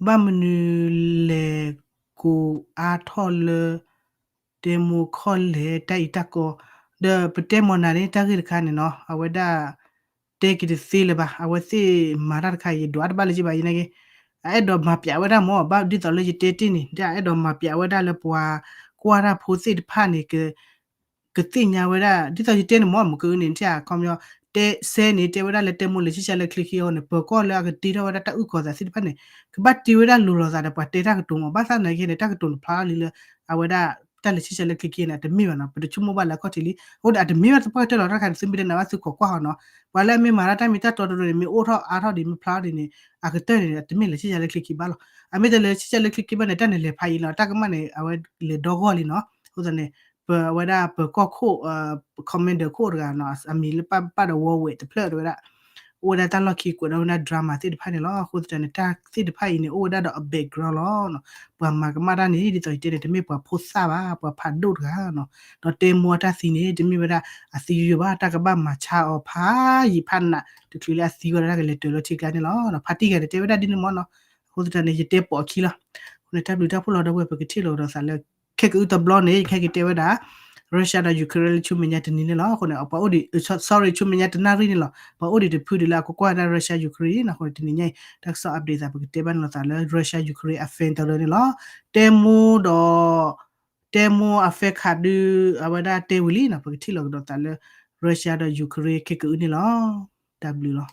ဘၣ်မနုၤလဲၣ်ကိးအါထီၣ်လၢ တဲမိၢ်ခီၣ်လဲၣ်တၢ်အံၤတၢ်ကီ, ဒီးပတဲမီၤနၤန့ၣ် တၢ်ဂ့ၢ်တခါန့ၣ်နီၤ, အဝဲဒၣ် တဲက့ၤတသ့လၢၤဘၣ်, အဝဲသ့ၣ်မၤတၢ်တခါအံၤ ယဒွးတဘၣ်လၢၤဘၣ်ယဲနာ်က့, အအဲၣ်ဒိးမၤပျးဝဲဒၣ်မ့ၢ် ဘၣ်ဒ်သိးလၢယတဲတ့ၢ်န့ၣ် ဒ်အအဲၣ်ဒိးမၤပျးဝဲဒၣ်လၢပှၤကွၢ်တၢ်ဖိသ့ၣ်တဖၣ်န့ၣ် ကသ့ၣ်ညါဝဲဒၣ် ဒ်သိးယတဲန့ၣ်မ့ၢ် မ့ၢ်ကန့ၣ် ထံၣ်အခီပညီ တဲစဲန့ၣ် တဲဝဲဒၣ်လၢတဲမိၢ်လဲၤဆံၣ်ဆါလၢချ့ခံအဃိန့ၣ် ပၢၤကီၢ်လၢအကတ့ထီၣ်ဝဲဒၣ်တၢ်အုၣ်ကီၤသးသ့ၣ်တဖၣ်န့ၣ် ကဘၣ်တ့ဝဲဒၣ်လိၤလိာ်သးဒီးပှၤတဲတၢ်ကတိၤမ့ၢ် ဘၣ်ဆၣ်သနာ်က့န့ၣ် တၢ်ကတိၤန့ၣ်ဖျါထီၣ်လံလၢ အဝဲဒၣ် တၢ်လဲၤဆံၣ်ဆါလၢချ့ခံန့ၣ် အတမ့ၢ်ဘၣ်နီၤ ပတဆိကမိၣ်ဘၣ်လၢအခီၣ်ထံးလံ အဃိဒီးအတမ့ၢ်ဘၣ်သပှၢ်ကတၢၢ်လီၤ တၢ်တခါန့ၣ် သုမ့ၢ်တနာ်ဘၣ်သုကိးကွၢ်အီၤနီၤ ပှၤလၢအမ့ၢ်မၤတၢ်တၢ်မ့ၢ်တၢ်တီတရၢန့ၣ် မ့ၢ်အိၣ်ထီၣ်အါထီၣ်ဒံး မ့ၢ်ဖျါထီၣ်ဒံးန့ၣ် အကတၢၢ်န့ၣ် အတမ့ၢ်လဲၤဆံၣ်ဆါလၢချ့ခံဘၣ်လီၤ အမ့ၢ်တလဲၤဆံၣ်ဆါလၢချ့ခံဘၣ်န့ၣ် တၢ်န့ၣ်လဲၤဖးယံၤလီၤ တၢ်ကမၣ်န့ၣ် အဝဲလဲၤဒီဂီၢ်လံနီၤ အဃိသတးန့ၣ် ပဝဲဒၣ်ပၢၤကီၢ်ခိၣ် commander ခိၣ်တဂၤနီၤ အမံၤလၢပၢ်ပၢ်ဒီးဝီဝဲးတဖျၢၣ်တဝဲဒၣ် အိၣ်ဝဲဒၣ်တၢ်လီၢ်ခံကွဲးဒီးဝဲဒၣ် drama သ့ၣ်တဖၣ်န့ၣ်လီၤ အဃိသတးန့ၣ် တၢ်သ့ၣ်တဖၣ်အံၤန့ၣ် အိၣ်ဝဲဒၣ်ဒီးအ background လီၤ ပှၤမၤကမၣ်တၢ်န့ၣ် ဒ်သိးယတဲန့ၣ် တမ့ၢ်ပှၤဖိသၣ်ဘၣ် ပှၤဖးဒိၣ်တဂၤနီၤ ဒီးတဲမိၢ်အတၢ်သံန့ၣ် တမ့ၢ်ဝဲဒၣ်အသံယိယိဘၣ် တၢ်ကဘၣ်မၤဆါအီၤဖးယံာ်ဖးနး တချုးလၢအသံဝဲဒၣ်ကလဲၤတၢၤလီၤထံကျါန့ၣ်လီၤ ဖါတံၢ်ဂၤန့ၣ်တဲဝဲဒၣ်ဒ်န့ၣ်မ့ၢ်နီၤ အဃိသတးန့ၣ် ယတဲပိာ်အခံလီၤ အဃိန့ၣ် တၢ်ဘျုးတၢ်ဖှိၣ်လီၤဒီပုၢ်ဝဲၢ် ပကထံၣ်လိာ်ကဒီးသးလၢ ခဲကအုတဘျီန့ၣ် ယကဟဲက့ၤတဲဝဲဒၣ် Russia ဒီး Ukraine လၢဆူမဲာ်ညါတနံၤန့ၣ်လီၤ အဃိန့ၣ် ပှၤအိၣ်ဒံး sorry ဆူမဲာ်ညါတနၣ်ရံၣ်န့ၣ်လီၤ ပှၤအိၣ်ဒံးတဖုဒံးလၢအကကွၢ်ဝဲဒၣ် Russia Ukraine အဃိန့ၣ် တနံၤညါအံၤ တၢ်ကစီၣ် update သး ပကတဲဘၣ်န့ၣ်လီၤသးလၢ Russia Ukraine affair တရၢန့ၣ်လီၤ တဲမိၢ်ဒီး တဲမိၢ် affair ခးဒု အဝဲဒၣ်တဲဝံၤလံနီၤ ပကထံၣ်လိာ်ကဒီးသးလၢ Russia ဒီး Ukraine ခဲကအုန့ၣ်လီၤ တၢ်ဘျုးလီၤ